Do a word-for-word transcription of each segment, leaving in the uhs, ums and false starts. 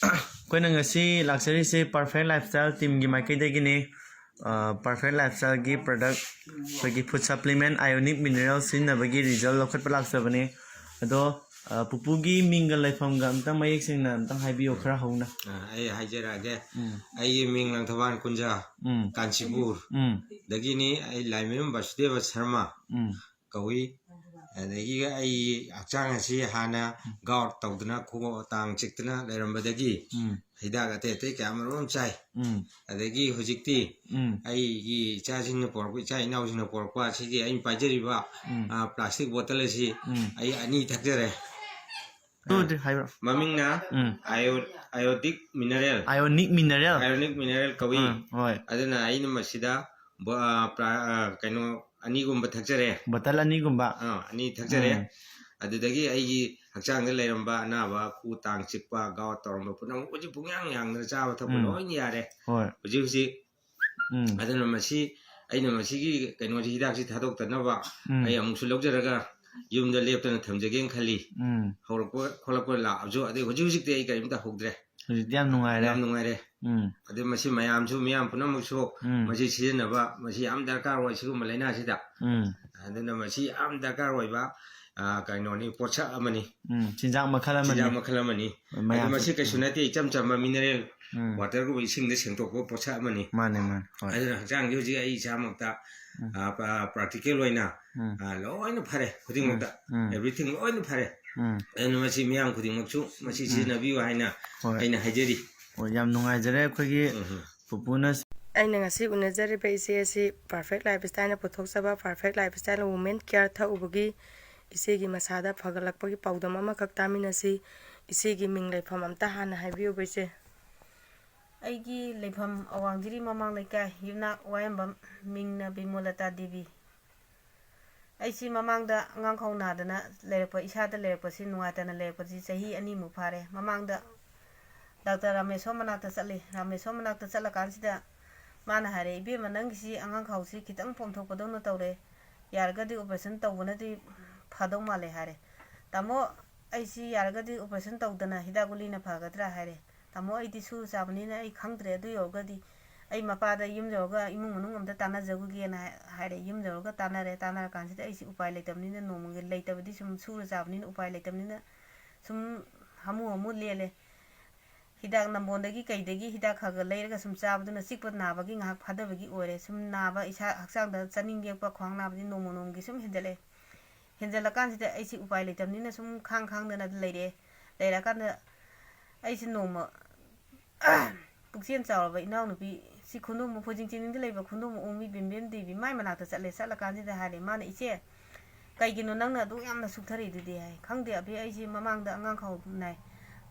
ꯑꯩꯈꯣꯏꯅ ꯉꯁꯤ ꯂꯥꯛꯆꯔꯤꯁꯦ Perfect Lifestyle teamꯒꯤ ꯃꯥꯏꯀꯩꯗꯒꯤꯅꯤ꯫ ꯑ, Perfect Lifestyleꯒꯤ product, ꯑꯩꯈꯣꯏꯒꯤ food supplement Ionic Mineral ꯁꯤꯖꯤꯟꯅꯕꯒꯤ result ꯂꯧꯈꯠꯄ ꯂꯥꯛꯆꯕꯅꯤ꯫ ꯑꯗꯣ, ꯑ, ꯄꯨꯄꯨꯒꯤ ꯃꯤꯡꯒ ꯂꯩꯐꯝꯒ ꯑꯝꯇꯪ ꯃꯌꯦꯛ ꯁꯦꯡꯅ ꯑꯝꯇꯪ ꯍꯥꯏꯕꯤꯌꯣ, ꯈꯔ ꯍꯧꯅ꯫ ꯑ, ꯑꯩ ꯍꯥꯏꯖꯔꯛꯑꯒꯦ꯫ ꯎꯝ꯫ ꯑꯩꯒꯤ ꯃꯤꯡ ꯂꯪꯊꯕꯥꯜ ꯀꯨꯟꯖꯥ, ꯎꯝ꯫ ꯀꯥꯟꯆꯤꯄꯨꯔ ꯎꯝ꯫ ꯗꯒꯤꯅꯤ꯫ ꯑꯩ ꯂꯥꯏꯃꯌꯨꯝ ꯕꯥꯁꯨꯗꯦꯕ ꯁꯔꯃ ꯎꯝ꯫ ꯀꯧꯏ꯫ ꯑꯗꯒꯤ ꯑꯩ ꯍꯛꯆꯥꯡ ꯑꯁꯤ ꯍꯥꯟꯅ gout ꯇꯧꯗꯅ, ꯈꯣꯡ ꯇꯥꯡ ꯆꯤꯛꯇꯅ ꯂꯩꯔꯝꯕꯗꯒꯤ ꯎꯝ꯫ ꯍꯤꯗꯥꯛ ꯑꯇꯩ ꯑꯇꯩ ꯀꯌꯥ ꯃꯔꯨꯝ ꯑꯃ ꯆꯥꯏ꯫ ꯎꯝ꯫ ꯑꯗꯒꯤ ꯍꯧꯖꯤꯛꯇꯤ ꯎꯝ꯫ ꯑꯩꯒꯤ ꯏꯆꯥꯁꯤꯡꯅ ꯄꯨꯔꯛꯄ, ꯏꯆꯥ ꯏꯅꯥꯎꯁꯤꯡꯅ ꯄꯨꯔꯛꯄ ꯑꯁꯤꯒꯤ ꯑꯩꯅ ꯄꯥꯏꯖꯔꯤꯕ, ꯎꯝ꯫ ꯑ, plastic bottle ꯑꯁꯤ ꯎꯝ꯫ ꯑꯩ ꯑꯅꯤ ꯊꯛꯆꯔꯦ꯫ ꯑꯗꯨꯗꯤ ꯍꯥꯏꯕ꯭ꯔꯣ? ꯃꯃꯤꯡꯅ ꯎꯝ꯫ Io-, Iodic Mineral꯫ Ionic Mineral? Ionic Mineral ꯀꯧꯏ꯫ ꯎꯝ, ꯍꯣꯏ꯫ ꯑꯗꯨꯅ ꯑꯩꯅ ꯃꯁꯤꯗ ꯕ-, ꯑ, ꯄ꯭ꯔꯥ-, ꯑ, ꯀꯩꯅꯣ, ꯑꯅꯤꯒꯨꯝꯕ ꯊꯛꯆꯔꯦ꯫ Bottle ꯑꯅꯤꯒꯨꯝꯕ? ꯑꯥ, ꯑꯅꯤ ꯊꯛꯆꯔꯦ꯫ ꯎꯝ꯫ ꯑꯗꯨꯗꯒꯤ ꯑꯩꯒꯤ ꯍꯛꯆꯥꯡꯗ ꯂꯩꯔꯝꯕ ꯑꯅꯥꯕ, ꯈꯨ ꯇꯥꯡ ꯆꯤꯛꯄ, gout ꯇꯧꯔꯝꯕ ꯄꯨꯝꯅꯃꯛ ꯍꯧꯖꯤꯛ ꯄꯨꯡꯌꯥꯡ ꯌꯥꯡꯗꯅ ꯆꯥꯕ ꯊꯛꯄ ꯎꯝ꯫ ꯂꯣꯏꯅ ꯌꯥꯔꯦ꯫ ꯍꯣꯏ꯫ ꯍꯧꯖꯤꯛ ꯍꯧꯖꯤꯛ ꯎꯝ꯫ ꯑꯗꯨꯅ ꯃꯁꯤ, ꯑꯩꯅ ꯃꯁꯤꯒꯤ ꯀꯩꯅꯣꯁꯤ, ꯍꯤꯗꯥꯛꯁꯤ ꯊꯥꯗꯣꯛꯇꯅꯕ ꯎꯝ꯫ ꯑꯩ ꯑꯃꯨꯛꯁꯨ ꯂꯧꯖꯔꯒ ꯌꯨꯝꯗ ꯂꯦꯞꯇꯅ ꯊꯝꯖꯒꯦꯅ ꯈꯜꯂꯤ꯫ ꯎꯝ꯫ ꯍꯧꯔꯛꯄ ꯈꯣꯠꯂꯛꯄ ꯂꯥꯛꯑꯁꯨ, ꯑꯗꯩ ꯍꯧꯖꯤꯛ ꯍꯧꯖꯤꯛꯇꯤ ꯑꯩ ꯀꯔꯤꯝꯇ ꯍꯧꯗ꯭ꯔꯦ꯫ ꯍꯧꯖꯤꯛꯇꯤ ꯌꯥꯝ ꯅꯨꯡꯉꯥꯏꯔꯦ꯫ ꯌꯥꯝ ꯅꯨꯡꯉꯥꯏꯔꯦ꯫ ꯎꯝ꯫ ꯑꯗꯨ ꯃꯁꯤ ꯃꯌꯥꯝꯁꯨ, ꯃꯤꯌꯥꯝ ꯄꯨꯝꯅꯃꯛꯁꯨ ꯎꯝ꯫ ꯃꯁꯤ ꯁꯤꯖꯤꯟꯅꯕ, ꯃꯁꯤ ꯌꯥꯝ ꯗꯔꯀꯥꯔ ꯑꯣꯏ ꯁꯤꯒꯨꯝꯕ ꯂꯥꯏꯅꯥꯁꯤꯗ꯫ ꯎꯝ꯫ ꯑꯗꯨꯅ ꯃꯁꯤ ꯌꯥꯝ ꯗꯔꯀꯥꯔ ꯑꯣꯏꯕ, ꯑ, ꯀꯩꯅꯣꯅꯤ, ꯄꯣꯠꯁꯛ ꯑꯃꯅꯤ꯫ ꯎꯝ, ꯆꯤꯟꯖꯥꯛ ꯃꯈꯜ ꯑꯃꯅꯤ꯫ ꯆꯤꯟꯖꯥꯛ ꯃꯈꯜ ꯑꯃꯅꯤ꯫ ꯑꯗꯨ ꯃꯌꯥꯝꯁꯨ ꯃꯁꯤ ꯀꯩꯁꯨ ꯎꯝ꯫ ꯅꯠꯇꯦ, ꯏꯆꯝ ꯆꯝꯕ mineral ꯎꯝ꯫ waterꯒꯨꯝꯕ ꯏꯁꯤꯡꯗ ꯁꯦꯡꯗꯣꯛꯄ ꯄꯣꯠꯁꯛ ꯑꯃꯅꯤ꯫ ꯃꯥꯅꯦ, ꯃꯥꯅꯦ꯫ ꯍꯣꯏ꯫ ꯑꯗꯨꯅ ꯍꯛꯆꯥꯡꯁꯦ ꯍꯧꯖꯤꯛ ꯑꯩ ꯏꯁꯥꯃꯛꯇ, ꯎꯝ꯫ ꯑ, ꯄ-, practical ꯑꯣꯏꯅ, ꯎꯝ꯫ ꯑ, ꯂꯣꯏꯅ ꯐꯔꯦ ꯈꯨꯗꯤꯡꯃꯛꯇ꯫ ꯎꯝ꯫ ꯎꯝ꯫ Everything ꯂꯣꯏꯅ ꯐꯔꯦ꯫ ꯎꯝ꯫ ꯑꯗꯨꯅ ꯃꯁꯤ ꯃꯤꯌꯥꯝ ꯈꯨꯗꯤꯡꯃꯛꯁꯨ ꯃꯁꯤ ꯎꯝ꯫ ꯁꯤꯖꯤꯟꯅꯕꯤꯌꯨ ꯍꯥꯏꯅ ꯍꯣꯏ꯫ ꯑꯩꯅ ꯍꯥꯏꯖꯔꯤ꯫ ꯍꯣꯏ, ꯌꯥꯝ ꯅꯨꯡꯉꯥꯏꯖꯔꯦ ꯑꯩꯈꯣꯏꯒꯤ ꯎꯝ ꯍꯝ꯫ ꯄꯨꯄꯨꯅ꯫ ꯑꯩꯅ ꯉꯁꯤ ꯎꯅꯖꯔꯤꯕ ꯏꯆꯦ ꯑꯁꯤ Perfect Lifestyleꯅ ꯄꯨꯊꯣꯛꯆꯕ Perfect Lifestyle Women Care ꯊꯛꯎꯕꯒꯤ ꯏꯆꯦꯒꯤ ꯃꯁꯥꯗ ꯐꯒꯠꯂꯛꯄꯒꯤ ꯄꯥꯎꯗꯝ ꯑꯃꯈꯛ ꯇꯥꯃꯤꯟꯅꯁꯤ꯫ ꯏꯆꯦꯒꯤ ꯃꯤꯡ ꯂꯩꯐꯝ ꯑꯝꯇ ꯍꯥꯟꯅ ꯍꯥꯏꯕꯤꯌꯨꯕ, ꯏꯆꯦ꯫ ꯑꯩꯒꯤ ꯂꯩꯐꯝ ꯑꯋꯥꯡꯖꯤꯔꯤ ꯃꯃꯥꯡ ꯂꯩꯀꯥꯏ, ꯌꯨꯝꯅꯥꯛ ꯋꯥꯍꯦꯡꯕꯝ, ꯃꯤꯡꯅ ꯕꯤꯃꯣꯂꯇꯥ ꯗꯦꯕꯤ꯫ ꯑꯩꯁꯤ ꯃꯃꯥꯡꯗ ꯑꯉꯥꯡꯈꯧ ꯅꯥꯗꯅ ꯂꯩꯔꯛꯄ, ꯏꯁꯥꯗ ꯂꯩꯔꯛꯄꯁꯤ, ꯅꯨꯡꯉꯥꯏꯇꯅ ꯂꯩꯔꯛꯄꯁꯤ ꯆꯍꯤ ꯑꯅꯤꯃꯨꯛ ꯐꯥꯔꯦ꯫ ꯃꯃꯥꯡꯗ ꯗꯥꯛꯇꯔ ꯔꯥꯃꯦꯁꯣꯔ ꯃꯅꯥꯛꯇ ꯆꯠꯂꯤ꯫ ꯔꯥꯃꯦꯁꯣꯔ ꯃꯅꯥꯛꯇ ꯆꯠꯂꯀꯥꯟꯁꯤꯗ ꯃꯥꯅ ꯍꯥꯏꯔꯦ, "ꯏꯕꯦꯝꯃ, ꯅꯪꯒꯤꯁꯤ ꯑꯉꯥꯡꯈꯧꯁꯤ ꯈꯤꯇꯪ ꯄꯣꯝꯊꯣꯛꯄꯗꯧꯅ ꯇꯧꯔꯦ꯫ ꯌꯥꯔꯒꯗꯤ operation ꯇꯧꯕꯅꯗꯤ ꯐꯗꯧ ꯃꯥꯜꯂꯦ" ꯍꯥꯏꯔꯦ꯫ "ꯇꯥꯃꯣ, "ꯑꯩꯁꯤ ꯌꯥꯔꯒꯗꯤ operation ꯇꯧꯗꯅ ꯍꯤꯗꯥꯛ ꯒꯨꯂꯤꯅ ꯐꯒꯗ꯭ꯔꯥ?" ꯍꯥꯏꯔꯦ꯫ "ꯇꯥꯃꯣ, ꯑꯩꯗꯤ ꯁꯨꯔ ꯆꯥꯕꯅꯤꯅ ꯑꯩ ꯈꯪꯗ꯭ꯔꯦ, ꯑꯗꯨ ꯌꯧꯔꯒꯗꯤ ꯑꯩ ꯃꯄꯥꯗ ꯌꯨꯝ ꯌꯧꯔꯒ ꯏꯃꯨꯡ ꯃꯅꯨꯡ ꯑꯝꯇ ꯇꯥꯟꯅꯖꯔꯨꯒꯦꯅ" ꯍꯥꯏ-, ꯍꯥꯏꯔꯦ꯫ ꯌꯨꯝ ꯌꯧꯔꯒ ꯇꯥꯟꯅꯔꯦ꯫ ꯇꯥꯟꯅꯔꯀꯥꯟꯁꯤꯗ ꯑꯩꯁꯤ ꯎꯄꯥꯏ ꯂꯩꯇꯕꯅꯤꯅ, ꯅꯣꯡꯃꯒꯤ ꯂꯩꯇꯕꯗꯤ ꯁꯨꯝ ꯁꯨꯔ ꯆꯥꯕꯅꯤꯅ ꯎꯄꯥꯏ ꯂꯩꯇꯕꯅꯤꯅ ꯁꯨꯝ ꯍꯥꯃꯨ ꯍꯥꯃꯨ ꯂꯦꯜꯂꯦ꯫ ꯍꯤꯗꯥꯛ ꯅꯝꯕꯣꯟꯗꯒꯤ ꯀꯩꯗꯒꯤ ꯍꯤꯗꯥꯛ ꯈꯔ ꯈꯔ ꯂꯩꯔꯒ ꯁꯨꯝ ꯆꯥꯕꯗꯨꯅ ꯆꯤꯛꯄ ꯅꯥꯕꯒꯤ ꯉꯥꯏꯍꯥꯛ ꯐꯥꯗꯕꯒꯤ ꯑꯣꯏꯔꯦ꯫ ꯁꯨꯝ ꯅꯥꯕ, ꯏꯁꯥ ꯍꯛꯆꯥꯡꯗ ꯆꯥꯅꯤꯡ ꯌꯦꯛꯄ, ꯈ꯭ꯋꯥꯡ ꯅꯥꯕꯗꯤ ꯅꯣꯡꯃ ꯅꯣꯡꯃꯒꯤ ꯁꯨꯝ ꯍꯦꯟꯖꯜꯂꯛꯑꯦ꯫ ꯍꯦꯟꯖꯜꯂꯀꯥꯟꯁꯤꯗ ꯑꯩꯁꯤ ꯎꯄꯥꯏ ꯂꯩꯇꯕꯅꯤꯅ ꯁꯨꯝ ꯈꯥꯡ ꯈꯥꯡꯗꯅ ꯂꯩꯔꯛꯑꯦ꯫ ꯂꯩꯔꯛꯑꯀꯥꯟꯗ ꯑꯩꯁꯦ ꯅꯣꯡꯃ ꯄꯨꯛꯆꯦꯜ ꯆꯥꯎꯔꯕ ꯏꯅꯥꯎꯅꯨꯄꯤ, ꯁꯤ ꯈꯨꯟꯗ꯭ꯔꯨꯝ, ꯐꯣꯏꯖꯤꯡ ꯆꯤꯡꯗ ꯂꯩꯕ ꯈꯨꯟꯗ꯭ꯔꯨꯝ ꯑꯣꯡꯕꯤ ꯕꯦꯝꯕꯦꯝ ꯗꯦꯕꯤ, ꯃꯥꯏ ꯃꯅꯥꯛꯇ ꯆꯠꯂꯦ꯫ ꯆꯠꯂꯀꯥꯟꯁꯤꯗ ꯍꯥꯏꯔꯦ ꯃꯥꯅ, "ꯏꯆꯦ, ꯀꯩꯒꯤꯅꯣ ꯅꯪꯅ ꯑꯗꯨꯛ ꯌꯥꯝꯅ ꯁꯨꯛꯊꯔꯤꯗꯨꯗꯤ?" ꯍꯥꯏ꯫ "ꯈꯪꯗꯦ ꯑꯕꯦ, ꯑꯩꯁꯦ ꯃꯃꯥꯡꯗ ꯑꯉꯥꯡ ꯈꯥꯎ ꯅꯥꯏ,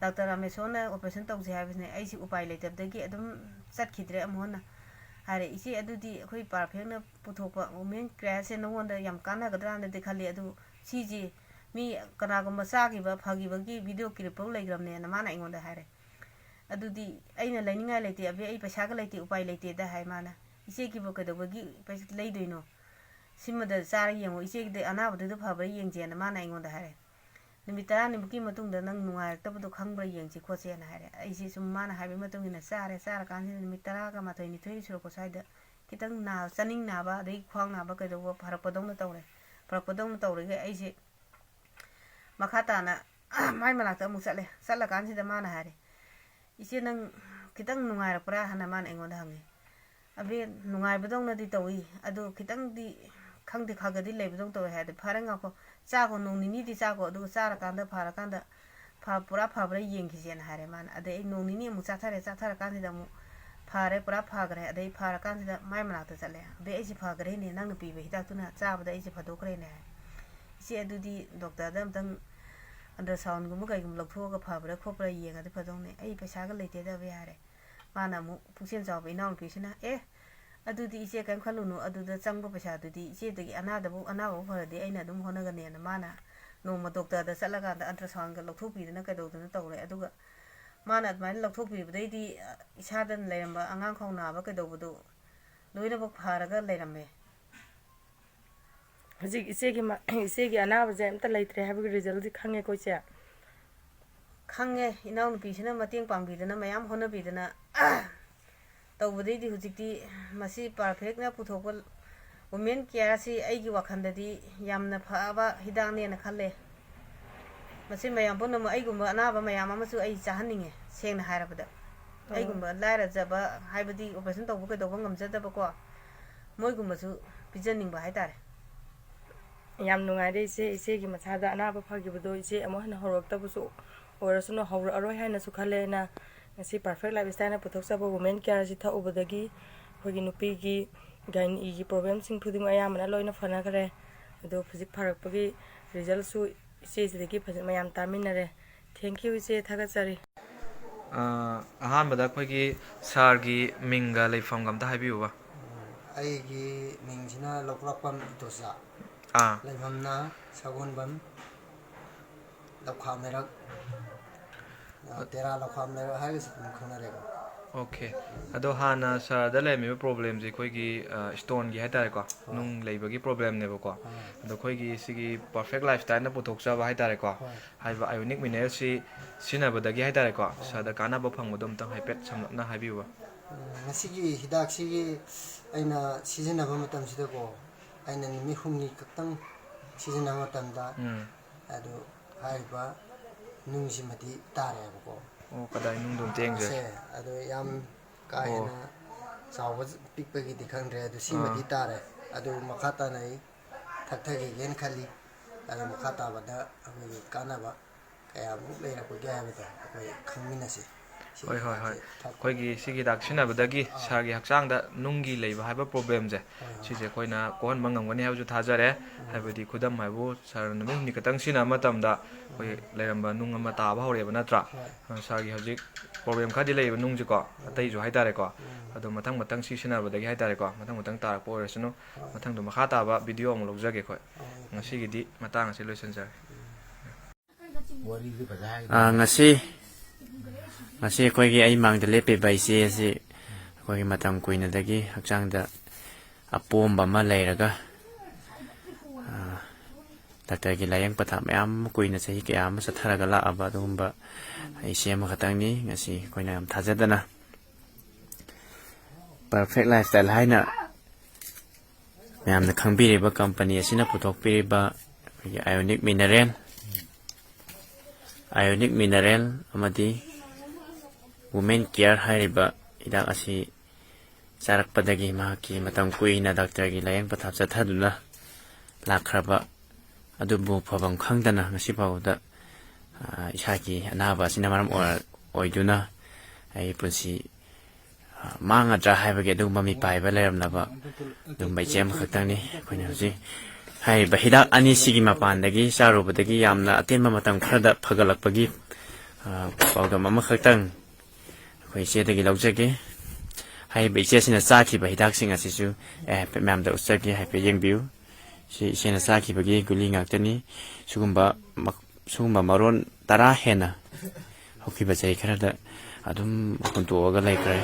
ꯗꯥꯛꯇꯔ ꯔꯥꯃꯦꯁꯣꯔꯅ operation ꯇꯧꯁꯦ ꯍꯥꯏꯕꯁꯤꯅꯦ, ꯑꯩꯁꯦ ꯎꯄꯥꯏ ꯂꯩꯇꯕꯗꯒꯤ ꯑꯗꯨꯝ ꯆꯠꯈꯤꯗ꯭ꯔꯦ ꯑꯃꯨꯛ ꯍꯟꯅ" ꯍꯥꯏꯔꯦ꯫ "ꯏꯆꯦ, ꯑꯗꯨꯗꯤ ꯑꯩꯈꯣꯏ ꯄꯥꯔꯐꯦꯛꯅ ꯄꯨꯊꯣꯛꯄ women craftꯁꯦ ꯅꯉꯣꯟꯗ ꯌꯥꯝ ꯀꯥꯟꯅꯒꯗ꯭ꯔꯥꯅꯗꯤ ꯈꯜꯂꯤ, ꯑꯗꯨ ꯁꯤꯁꯤ ꯃꯤ ꯀꯅꯥꯒꯨꯝꯕ ꯆꯥꯈꯤꯕ ꯐꯈꯤꯕꯒꯤ video clip ꯐꯥꯎ ꯂꯩꯈ꯭ꯔꯕꯅꯦꯅ" ꯃꯥꯅ ꯑꯩꯉꯣꯟꯗ ꯍꯥꯏꯔꯦ꯫ "ꯑꯗꯨꯗꯤ ꯑꯩꯅ ꯂꯩꯅꯤꯡꯉꯥꯏ ꯂꯩꯇꯦ ꯑꯕꯦ, ꯑꯩ ꯄꯩꯁꯥꯒ ꯂꯩꯇꯦ, ꯎꯄꯥꯏ ꯂꯩꯇꯦꯗ" ꯍꯥꯏ ꯃꯥꯅ꯫ "ꯏꯆꯦꯒꯤꯕꯨ ꯀꯩꯗꯧꯕꯒꯤ ꯄꯩꯁꯥ ꯂꯩꯗꯣꯏꯅꯣ? ꯁꯤꯃꯗ ꯆꯥꯔ ꯌꯦꯡꯉꯣ, ꯏꯆꯦꯒꯤꯗꯤ ꯑꯅꯥꯕꯗꯨꯗ ꯐꯕ꯭ꯔꯥ ꯌꯦꯡꯁꯦꯅ" ꯃꯥꯅ ꯑꯩꯉꯣꯟꯗ ꯍꯥꯏꯔꯦ꯫ "ꯅꯨꯃꯤꯠ ꯇꯔꯥꯅꯤꯃꯨꯛꯀꯤ ꯃꯇꯨꯡꯗ ꯅꯪ ꯅꯨꯡꯉꯥꯏꯔꯛꯇꯕꯗꯣ ꯈꯪꯕ꯭ꯔꯥ ꯌꯦꯡꯁꯤ ꯈꯣꯠꯁꯦꯅ" ꯍꯥꯏꯔꯦ꯫ ꯑꯩꯁꯦ ꯁꯨꯝ ꯃꯥꯅ ꯍꯥꯏꯕꯒꯤ ꯃꯇꯨꯡ ꯏꯟꯅ ꯆꯥꯔꯦ꯫ ꯆꯥꯔꯀꯥꯟꯁꯤꯗ ꯅꯨꯃꯤꯠ ꯇꯔꯥꯒ ꯃꯥꯊꯣꯏ ꯅꯤꯊꯣꯏꯅꯤ ꯁꯨꯔꯛꯄ ꯁ꯭ꯋꯥꯏꯗ ꯈꯤꯇꯪ ꯅꯥ-, ꯆꯥꯅꯤꯡ ꯅꯥꯕ ꯑꯗꯒꯤ ꯈ꯭ꯋꯥꯡ ꯅꯥꯕ ꯀꯩꯗꯧꯕ ꯐꯔꯛꯄꯗꯧꯅ ꯇꯧꯔꯦ꯫ ꯐꯔꯛꯄꯗꯧꯅ ꯇꯧꯔꯒ ꯑꯩꯁꯦ ꯃꯈꯥ ꯇꯥꯅ ꯃꯥꯏ ꯃꯅꯥꯛꯇ ꯑꯃꯨꯛ ꯆꯠꯂꯦ꯫ ꯆꯠꯂꯀꯥꯟꯁꯤꯗ ꯃꯥꯅ ꯍꯥꯏꯔꯦ, "ꯏꯆꯦ, ꯅꯪ ꯈꯤꯇꯪ ꯅꯨꯡꯉꯥꯏꯔꯛꯄ꯭ꯔꯥ?" ꯍꯥꯏꯅ ꯃꯥꯅ ꯑꯩꯉꯣꯟꯗ ꯍꯪꯉꯦ꯫ "ꯑꯕꯦ, ꯅꯨꯡꯉꯥꯏꯕꯗꯧꯅꯗꯤ ꯇꯧꯏ, ꯑꯗꯨ ꯈꯤꯇꯪꯗꯤ, ꯈꯪꯗꯦ, ꯈꯒꯗꯤ ꯂꯩꯕꯗꯧꯅ ꯇꯧꯋꯦ" ꯍꯥꯏꯔꯗꯤ, "ꯐꯔꯦ, ꯉꯥꯏꯈꯣ, ꯆꯥꯈꯣ, ꯅꯣꯡ ꯅꯤꯅꯤꯗꯤ ꯆꯥꯈꯣ, ꯑꯗꯨꯒ ꯆꯥꯔꯀꯥꯟꯗ ꯐꯔꯀꯥꯟꯗ ꯐ-, ꯄꯨꯔꯥ ꯐꯕ꯭ꯔꯥ ꯌꯦꯡꯈꯤꯁꯦꯅ" ꯍꯥꯏꯔꯦ ꯃꯥꯅ꯫ ꯑꯗꯩ ꯑꯩ ꯅꯣꯡ ꯅꯤꯅꯤ ꯑꯃꯨꯛ ꯆꯥꯊꯔꯦ꯫ ꯆꯥꯊꯔꯀꯥꯟꯁꯤꯗ ꯑꯃꯨꯛ ꯐꯔꯦ, ꯄꯨꯔꯥ ꯐꯈ꯭ꯔꯦ꯫ ꯑꯗꯩ ꯐꯔꯀꯥꯟꯁꯤꯗ ꯃꯥꯏ ꯃꯅꯥꯛꯇ ꯆꯠꯂꯦ꯫ "ꯑꯕꯦ, ꯑꯩꯁꯦ ꯐꯈ꯭ꯔꯦꯅꯦ, ꯅꯪꯅ ꯄꯤꯕ ꯍꯤꯗꯥꯛꯇꯨꯅ ꯆꯥꯕꯗ ꯑꯩꯁꯦ ꯐꯗꯣꯛꯈ꯭ꯔꯦꯅꯦ" ꯍꯥꯏ꯫ "ꯏꯆꯦ, ꯑꯗꯨꯗꯤ ꯗꯣꯛꯇꯔꯗ ꯑꯝꯇꯪ ultrasoundꯒꯨꯝꯕ ꯀꯩꯒꯨꯝꯕ ꯂꯧꯊꯣꯛꯑꯒ ꯐꯕ꯭ꯔꯥ ꯈꯣꯠꯄ꯭ꯔꯥ ꯌꯦꯡꯉꯗꯤ ꯐꯗꯧꯅꯦ, ꯑꯩ ꯄꯩꯁꯥꯒ ꯂꯩꯇꯦꯗ ꯑꯕꯦ" ꯍꯥꯏꯔꯦ꯫ ꯃꯥꯅ ꯑꯃꯨꯛ ꯄꯨꯛꯆꯦꯜ ꯆꯥꯎꯕ ꯏꯅꯥꯎꯅꯨꯄꯤꯁꯤꯅ, "ꯑꯦ, ꯑꯗꯨꯗꯤ ꯏꯆꯦ ꯀꯔꯤꯝ ꯈꯜꯂꯨꯅꯨ, ꯑꯗꯨꯗ ꯆꯪꯕ ꯄꯩꯁꯥꯗꯨꯗꯤ ꯏꯆꯦꯗꯒꯤ ꯑꯅꯥꯗꯕꯨ, ꯑꯅꯥꯕꯕꯨ ꯐꯔꯗꯤ ꯑꯩꯅ ꯑꯗꯨꯝ ꯍꯣꯠꯅꯒꯅꯦꯅ" ꯃꯥꯅ ꯅꯣꯡꯃ ꯗꯣꯛꯇꯔꯗ ꯆꯠꯂꯀꯥꯟꯗ ultrasoundꯒ ꯂꯧꯊꯣꯛꯄꯤꯗꯅ ꯀꯩꯗꯧꯗꯅ ꯇꯧꯔꯦ꯫ ꯑꯗꯨꯒ ꯃꯥꯅ ꯑꯗꯨꯃꯥꯏꯅ ꯂꯧꯊꯣꯛꯄꯤꯕꯗꯩꯗꯤ, ꯑ, ꯏꯁꯥꯗ ꯂꯩꯔꯝꯕ ꯑꯉꯥꯡ ꯈꯥꯎ ꯅꯥꯕ ꯀꯩꯗꯧꯕꯗꯣ ꯂꯣꯏꯅꯃꯛ ꯐꯔꯒ ꯂꯩꯔꯝꯃꯦ꯫ ꯍꯧꯖꯤꯛ ꯏꯆꯦꯒꯤ ꯃ-, ꯏꯆꯦꯒꯤ ꯑꯅꯥꯕꯁꯦ ꯑꯝꯇ ꯂꯩꯇ꯭ꯔꯦ ꯍꯥꯏꯕꯒꯤ resultꯗꯤ ꯈꯪꯉꯦꯀꯣ, ꯏꯆꯦ? ꯈꯪꯉꯦ, ꯏꯅꯥꯎꯅꯨꯄꯤꯁꯤꯅ ꯃꯇꯦꯡ ꯄꯥꯡꯕꯤꯗꯅ, ꯃꯌꯥꯝ ꯍꯣꯠꯅꯕꯤꯗꯅ ꯇꯧꯕꯗꯩꯗꯤ ꯍꯧꯖꯤꯛꯇꯤ ꯃꯁꯤ perfectꯅ ꯄꯨꯊꯣꯛꯄ women careꯁꯤ ꯑꯩꯒꯤ ꯋꯥꯈꯜꯗꯗꯤ ꯌꯥꯝꯅ ꯐꯕ ꯍꯤꯗꯥꯛꯅꯦꯅ ꯈꯜꯂꯦ꯫ ꯃꯁꯤ ꯃꯌꯥꯝ ꯄꯨꯝꯅꯃꯛ, ꯑꯩꯒꯨꯝꯕ ꯑꯅꯥꯕ ꯃꯌꯥꯝ ꯑꯃꯁꯨ ꯑꯩ ꯆꯥꯍꯟꯅꯤꯡꯉꯦ, ꯁꯦꯡꯅ ꯍꯥꯏꯔꯕꯗ꯫ ꯑꯣ꯫ ꯑꯩꯒꯨꯝꯕ ꯂꯥꯏꯔꯖꯕ, ꯍꯥꯏꯕꯗꯤ operation ꯇꯧꯕ ꯀꯩꯗꯧꯕ ꯉꯝꯖꯗꯕꯀꯣ, ꯃꯣꯏꯒꯨꯝꯕꯁꯨ ꯄꯤꯖꯅꯤꯡꯕ ꯍꯥꯏꯇꯥꯔꯦ꯫ ꯌꯥꯝ ꯅꯨꯡꯉꯥꯏꯔꯦ ꯏꯆꯦ, ꯏꯆꯦꯒꯤ ꯃꯁꯥꯗ ꯑꯅꯥꯕ ꯐꯈꯤꯕꯗꯣ ꯏꯆꯦ ꯑꯃꯨꯛ ꯍꯟꯅ ꯍꯧꯔꯛꯇꯕꯁꯨ ꯑꯣꯏꯔꯁꯅꯨ, ꯍꯧꯔꯛꯑꯔꯣꯏ ꯍꯥꯏꯅꯁꯨ ꯈꯜꯂꯦ꯫ ꯑꯩꯅ ꯉꯁꯤ Perfect Lifestyleꯅ ꯄꯨꯊꯣꯛꯆꯕ Women Careꯁꯤ ꯊꯛꯎꯕꯗꯒꯤ ꯑꯩꯈꯣꯏꯒꯤ ꯅꯨꯄꯤꯒꯤ gynaeꯒꯤ problemꯁꯤꯡ ꯈꯨꯗꯤꯡꯃꯛ ꯑꯌꯥꯝꯕꯅ ꯂꯣꯏꯅ ꯐꯅꯈ꯭ꯔꯦ꯫ ꯑꯗꯣ ꯍꯧꯖꯤꯛ ꯐꯔꯛꯄꯒꯤ resultꯁꯨ ꯏꯆꯦꯁꯤꯗꯒꯤ ꯐꯖ-, ꯃꯌꯥꯝ ꯇꯥꯃꯤꯟꯅꯔꯦ꯫ Thank you ꯏꯆꯦ, ꯊꯥꯒꯠꯆꯔꯤ꯫ ꯑ, ꯑꯍꯥꯟꯕꯗ ꯑꯩꯈꯣꯏꯒꯤ sirꯒꯤ ꯃꯤꯡꯒ ꯂꯩꯐꯝꯒ ꯑꯝꯇ ꯍꯥꯏꯕꯤꯌꯨꯕ꯫ ꯑꯩꯒꯤ ꯃꯤꯡꯁꯤꯅ ꯂꯧꯄꯥꯛꯄꯝ ꯏꯇꯣꯆꯥ꯫ ꯑꯥ꯫ ꯂꯩꯐꯝꯅ ꯁꯒꯣꯜꯕꯟ, ꯂꯧꯈꯥꯝ ꯂꯩꯔꯛ, ꯑ, ꯇꯦꯔꯥ ꯂꯧꯈꯥꯝ ꯂꯩꯔꯛ ꯍꯥꯏꯔꯒꯁꯨ ꯑꯗꯨꯝ ꯈꯪꯅꯔꯦꯀꯣ꯫ Okay꯫ ꯑꯗꯣ ꯍꯥꯟꯅ sirꯗ ꯂꯩꯔꯝꯃꯤꯕ problemꯁꯦ ꯑꯩꯈꯣꯏꯒꯤ, ꯑ, stoneꯒꯤ ꯍꯥꯏꯇꯥꯔꯦꯀꯣ, ꯍꯣꯏ꯫ ꯅꯨꯡ ꯂꯩꯕꯒꯤ problemꯅꯦꯕꯀꯣ꯫ ꯑꯥ꯫ ꯑꯗꯣ ꯑꯩꯈꯣꯏꯒꯤ ꯁꯤꯒꯤ Perfect Lifestyleꯅ ꯄꯨꯊꯣꯛꯆꯕ ꯍꯥꯏꯇꯥꯔꯦꯀꯣ, ꯍꯣꯏ꯫ ꯍꯥꯏꯔꯤꯕ Ionic Mineralꯁꯤ ꯁꯤꯖꯤꯟꯅꯕꯗꯒꯤ ꯍꯥꯏꯇꯥꯔꯦꯀꯣ, ꯑꯥ꯫ Sirꯗ ꯀꯥꯟꯅꯕ ꯐꯪꯕꯗꯣ ꯑꯝꯇꯪ ꯍꯥꯏꯐꯦꯠ ꯁꯝꯂꯞꯅ ꯍꯥꯏꯕꯤꯌꯨꯕ꯫ ꯎꯝ, ꯃꯁꯤꯒꯤ ꯍꯤꯗꯥꯛꯁꯤꯒꯤ ꯑꯩꯅ ꯁꯤꯖꯤꯟꯅꯕ ꯃꯇꯝꯁꯤꯗꯀꯣ, ꯑꯩꯅ ꯅꯨꯃꯤꯠ ꯍꯨꯝꯅꯤ ꯈꯛꯇꯪ ꯁꯤꯖꯤꯟꯅꯕ ꯃꯇꯝꯗ, ꯎꯝ꯫ ꯑꯗꯨ ꯍꯥꯏꯔꯤꯕ ꯅꯨꯡꯁꯤꯃꯗꯤ ꯇꯥꯔꯦꯕꯀꯣ꯫ ꯑꯣ, ꯀꯗꯥꯏ ꯅꯨꯡꯗꯣ ꯑꯝꯇ ꯌꯦꯡꯖꯒꯦ꯫ ꯁꯦ, ꯑꯗꯨ ꯌꯥꯝ ꯀꯥ ꯑꯣ꯫ ꯍꯦꯟꯅ ꯆꯥꯎꯕ ꯄꯤꯛꯄꯒꯤꯗꯤ ꯈꯪꯗ꯭ꯔꯦ, ꯑꯗꯨ ꯁꯤꯃꯗꯤ ꯑꯥ꯫ ꯇꯥꯔꯦ꯫ ꯑꯗꯨ ꯃꯈꯥ ꯇꯥꯅ ꯑꯩ ꯊꯛꯊꯒꯦꯅ ꯈꯜꯂꯤ꯫ ꯑꯗꯨ ꯃꯈꯥ ꯇꯥꯕꯗ ꯑꯩꯈꯣꯏꯒꯤ ꯀꯥꯟꯅꯕ ꯀꯌꯥꯃꯨꯛ ꯂꯩꯔꯛꯄꯒꯦ ꯍꯥꯏꯕꯗꯣ ꯑꯩꯈꯣꯏ ꯈꯪꯃꯤꯟꯅꯁꯤ꯫ ꯁꯤ ꯍꯣꯏ, ꯍꯣꯏ, ꯍꯣꯏ꯫ ꯍꯤꯗꯥꯛꯁꯦ ꯊꯛꯄ ꯑꯩꯈꯣꯏꯒꯤ ꯁꯤꯒꯤ ꯍꯤꯗꯥꯛ ꯁꯤꯖꯤꯟꯅꯕꯗꯒꯤ ꯑꯥ꯫ Sirꯒꯤ ꯍꯛꯆꯥꯡꯗ ꯅꯨꯡꯒꯤ ꯂꯩꯕ ꯍꯥꯏꯕ problemꯁꯦ, ꯍꯣꯏ, ꯍꯣꯏ꯫ ꯁꯤꯁꯦ ꯑꯩꯈꯣꯏꯅ ꯀꯣꯛꯍꯟꯕ ꯉꯝꯒꯅꯤ ꯍꯥꯏꯕꯁꯨ ꯊꯥꯖꯔꯦ꯫ ꯎꯝ꯫ ꯍꯥꯏꯕꯗꯤ ꯈꯨꯗꯝ ꯍꯥꯏꯕꯨ, Sirꯅ ꯅꯨꯃꯤꯠ ꯍꯨꯝꯅꯤ ꯈꯛꯇꯪ ꯁꯤꯖꯤꯟꯅꯕ ꯃꯇꯝꯗ ꯑꯩꯈꯣꯏ ꯎꯝ꯫ ꯂꯩꯔꯝꯕ ꯅꯨꯡ ꯑꯃ ꯇꯥꯕ ꯍꯧꯔꯛꯑꯦꯕ, ꯅꯠꯇ꯭ꯔꯥ? ꯍꯣꯏ꯫ ꯑ, Sirꯒꯤ ꯍꯧꯖꯤꯛ problem ꯈꯔꯗꯤ ꯂꯩꯌꯦꯕ ꯅꯨꯡꯁꯤꯀꯣ, ꯎꯝ꯫ ꯑꯇꯩꯁꯨ ꯍꯥꯏꯇꯥꯔꯦꯀꯣ꯫ ꯎꯝ꯫ ꯑꯗꯣ ꯃꯊꯪ ꯃꯊꯪ ꯁꯤ ꯁꯤꯖꯤꯟꯅꯕꯗꯒꯤ ꯍꯥꯏꯇꯥꯔꯦꯀꯣ, ꯃꯊꯪ ꯃꯊꯪ ꯇꯥꯔꯛꯄ ꯑꯣꯏꯔꯁꯅꯨ꯫ ꯍꯣꯏ꯫ ꯃꯊꯪꯗꯣ ꯃꯈꯥ ꯇꯥꯕ video ꯑꯃꯨꯛ ꯂꯧꯖꯒꯦ ꯑꯩꯈꯣꯏ꯫ ꯍꯣꯏ꯫ ꯉꯁꯤꯒꯤꯗꯤ ꯃꯇꯥꯡ ꯑꯁꯤ ꯂꯣꯏꯁꯤꯟꯖꯔꯒꯦ꯫ ꯎꯝ꯫ ꯑ, ꯉꯁꯤ, ꯉꯁꯤ ꯑꯩꯈꯣꯏꯒꯤ ꯑꯩ ꯃꯥꯡꯗ ꯂꯦꯞꯄꯤꯕ ꯏꯆꯦ ꯑꯁꯤ ꯑꯩꯈꯣꯏꯒꯤ ꯃꯇꯝ ꯀꯨꯏꯅꯗꯒꯤ ꯍꯛꯆꯥꯡꯗ ꯑꯄꯣꯝꯕ ꯑꯃ ꯂꯩꯔꯒ ꯗꯥꯛꯇꯔꯒꯤ ꯂꯥꯏꯌꯦꯡ ꯄꯊꯥꯞ ꯃꯌꯥꯝ ꯑꯃ ꯀꯨꯏꯅ ꯆꯍꯤ ꯀꯌꯥ ꯑꯃ ꯆꯠꯊꯔꯒ ꯂꯥꯛꯑꯕ ꯑꯗꯨꯒꯨꯝꯕ ꯏꯆꯦ ꯑꯃꯈꯛꯇꯪꯅꯤ꯫ ꯉꯁꯤ ꯑꯩꯈꯣꯏꯅ ꯌꯥꯝ ꯊꯥꯖꯗꯅ Perfect Lifestyle ꯍꯥꯏꯅ ꯃꯌꯥꯝꯅ ꯈꯪꯕꯤꯔꯤꯕ ꯀꯝꯄꯅꯤ ꯑꯁꯤꯅ ꯄꯨꯊꯣꯛꯄꯤꯔꯤꯕ ꯑꯩꯈꯣꯏꯒꯤ Ionic Mineral, Ionic Mineral ꯑꯃꯗꯤ Women Care ꯍꯥꯏꯔꯤꯕ ꯍꯤꯗꯥꯛ ꯑꯁꯤ ꯆꯥꯔꯛꯄꯗꯒꯤ ꯃꯍꯥꯛꯀꯤ ꯃꯇꯝ ꯀꯨꯏꯅ ꯗꯥꯛꯇꯔꯒꯤ ꯂꯥꯏꯌꯦꯡ ꯄꯊꯥꯞ ꯆꯠꯊꯗꯨꯅ ꯂꯥꯛꯈ꯭ꯔꯕ ꯑꯗꯨꯕꯨ ꯐꯐꯝ ꯈꯪꯗꯅ ꯉꯁꯤ ꯐꯥꯎꯕꯗ, ꯑ, ꯏꯁꯥꯒꯤ ꯑꯅꯥꯕ ꯑꯁꯤꯅ ꯃꯔꯝ ꯑꯣꯏꯔ-, ꯑꯣꯏꯗꯨꯅ ꯑꯩ ꯄꯨꯟꯁꯤ, ꯑ, ꯃꯥꯡꯒꯗ꯭ꯔꯥ ꯍꯥꯏꯕꯒꯤ ꯑꯗꯨꯒꯨꯝꯕ ꯃꯤꯄꯥꯏꯕ ꯂꯩꯔꯝꯂꯕ ꯑꯗꯨꯒꯨꯝꯕ ꯏꯆꯦ ꯑꯃꯈꯛꯇꯪꯅꯤ꯫ ꯑꯩꯈꯣꯏꯅ ꯍꯧꯖꯤꯛ ꯍꯥꯏꯔꯤꯕ ꯍꯤꯗꯥꯛ ꯑꯅꯤꯁꯤꯒꯤ ꯃꯄꯥꯟꯗꯒꯤ ꯆꯥꯔꯨꯕꯗꯒꯤ ꯌꯥꯝꯅ ꯑꯇꯦꯟꯕ ꯃꯇꯝ ꯈꯔꯗ ꯐꯒꯠꯂꯛꯄꯒꯤ, ꯑ, ꯄꯥꯎꯗꯝ ꯑꯃꯈꯛꯇꯪ ꯑꯩꯈꯣꯏ ꯏꯆꯦꯗꯒꯤ ꯂꯧꯖꯒꯦ꯫ ꯍꯥꯏꯔꯤꯕ ꯏꯆꯦꯁꯤꯅ ꯆꯥꯈꯤꯕ ꯍꯤꯗꯥꯛꯁꯤꯡ ꯑꯁꯤꯁꯨ ꯑꯩ ꯍꯥꯏꯐꯦꯠ ꯃꯌꯥꯝꯗ ꯎꯠꯆꯒꯦ, ꯍꯥꯏꯐꯦꯠ ꯌꯦꯡꯕꯤꯌꯨ꯫ ꯁꯤ ꯏꯆꯦꯅ ꯆꯥꯈꯤꯕꯒꯤ ꯒꯨꯂꯤ ꯉꯥꯛꯇꯅꯤ꯫ ꯁꯤꯒꯨꯝꯕ ꯃ-, ꯁꯤꯒꯨꯝꯕ ꯃꯔꯣꯟ ꯇꯔꯥ ꯍꯦꯟꯅ ꯍꯧꯈꯤꯕ ꯆꯍꯤ ꯈꯔꯗ ꯑꯗꯨꯝ ꯍꯨꯟꯇꯣꯛꯑꯒ ꯂꯩꯈ꯭ꯔꯦ꯫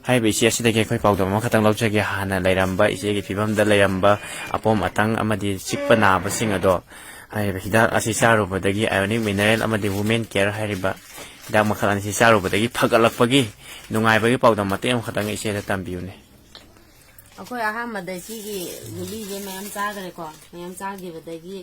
ꯍꯥꯏꯔꯤꯕ ꯏꯆꯦ ꯑꯁꯤꯗꯒꯤ ꯑꯩꯈꯣꯏ ꯄꯥꯎꯗꯝ ꯑꯃꯈꯛꯇꯪ ꯂꯧꯖꯒꯦ꯫ ꯍꯥꯟꯅ ꯂꯩꯔꯝꯕ ꯏꯆꯦꯒꯤ ꯐꯤꯕꯝꯗ ꯂꯩꯔꯝꯕ ꯑꯄꯣꯝ ꯑꯇꯪ ꯑꯃꯗꯤ ꯆꯤꯛꯄ ꯅꯥꯕꯁꯤꯡ ꯑꯗꯣ ꯍꯥꯏꯔꯤꯕ ꯍꯤꯗꯥꯛ ꯑꯁꯤ ꯆꯥꯔꯨꯕꯗꯒꯤ Ionic Mineral ꯑꯃꯗꯤ Women Care ꯍꯥꯏꯔꯤꯕ ꯍꯤꯗꯥꯛ ꯃꯈꯜ ꯑꯅꯤꯁꯤ ꯆꯥꯔꯨꯕꯗꯒꯤ ꯐꯒꯠꯂꯛꯄꯒꯤ ꯅꯨꯡꯉꯥꯏꯕꯒꯤ ꯄꯥꯎꯗꯝ ꯃꯇꯦꯛ ꯑꯃꯈꯛꯇꯪ ꯏꯆꯦꯗ ꯇꯝꯕꯤꯌꯨꯅꯦ꯫ ꯑꯩꯈꯣꯏ ꯑꯍꯥꯟꯕꯗ ꯁꯤꯒꯤ ꯒꯨꯂꯤꯁꯦ ꯃꯌꯥꯝ ꯆꯥꯈ꯭ꯔꯦꯀꯣ꯫ ꯃꯌꯥꯝ ꯆꯥꯈꯤꯕꯗꯒꯤ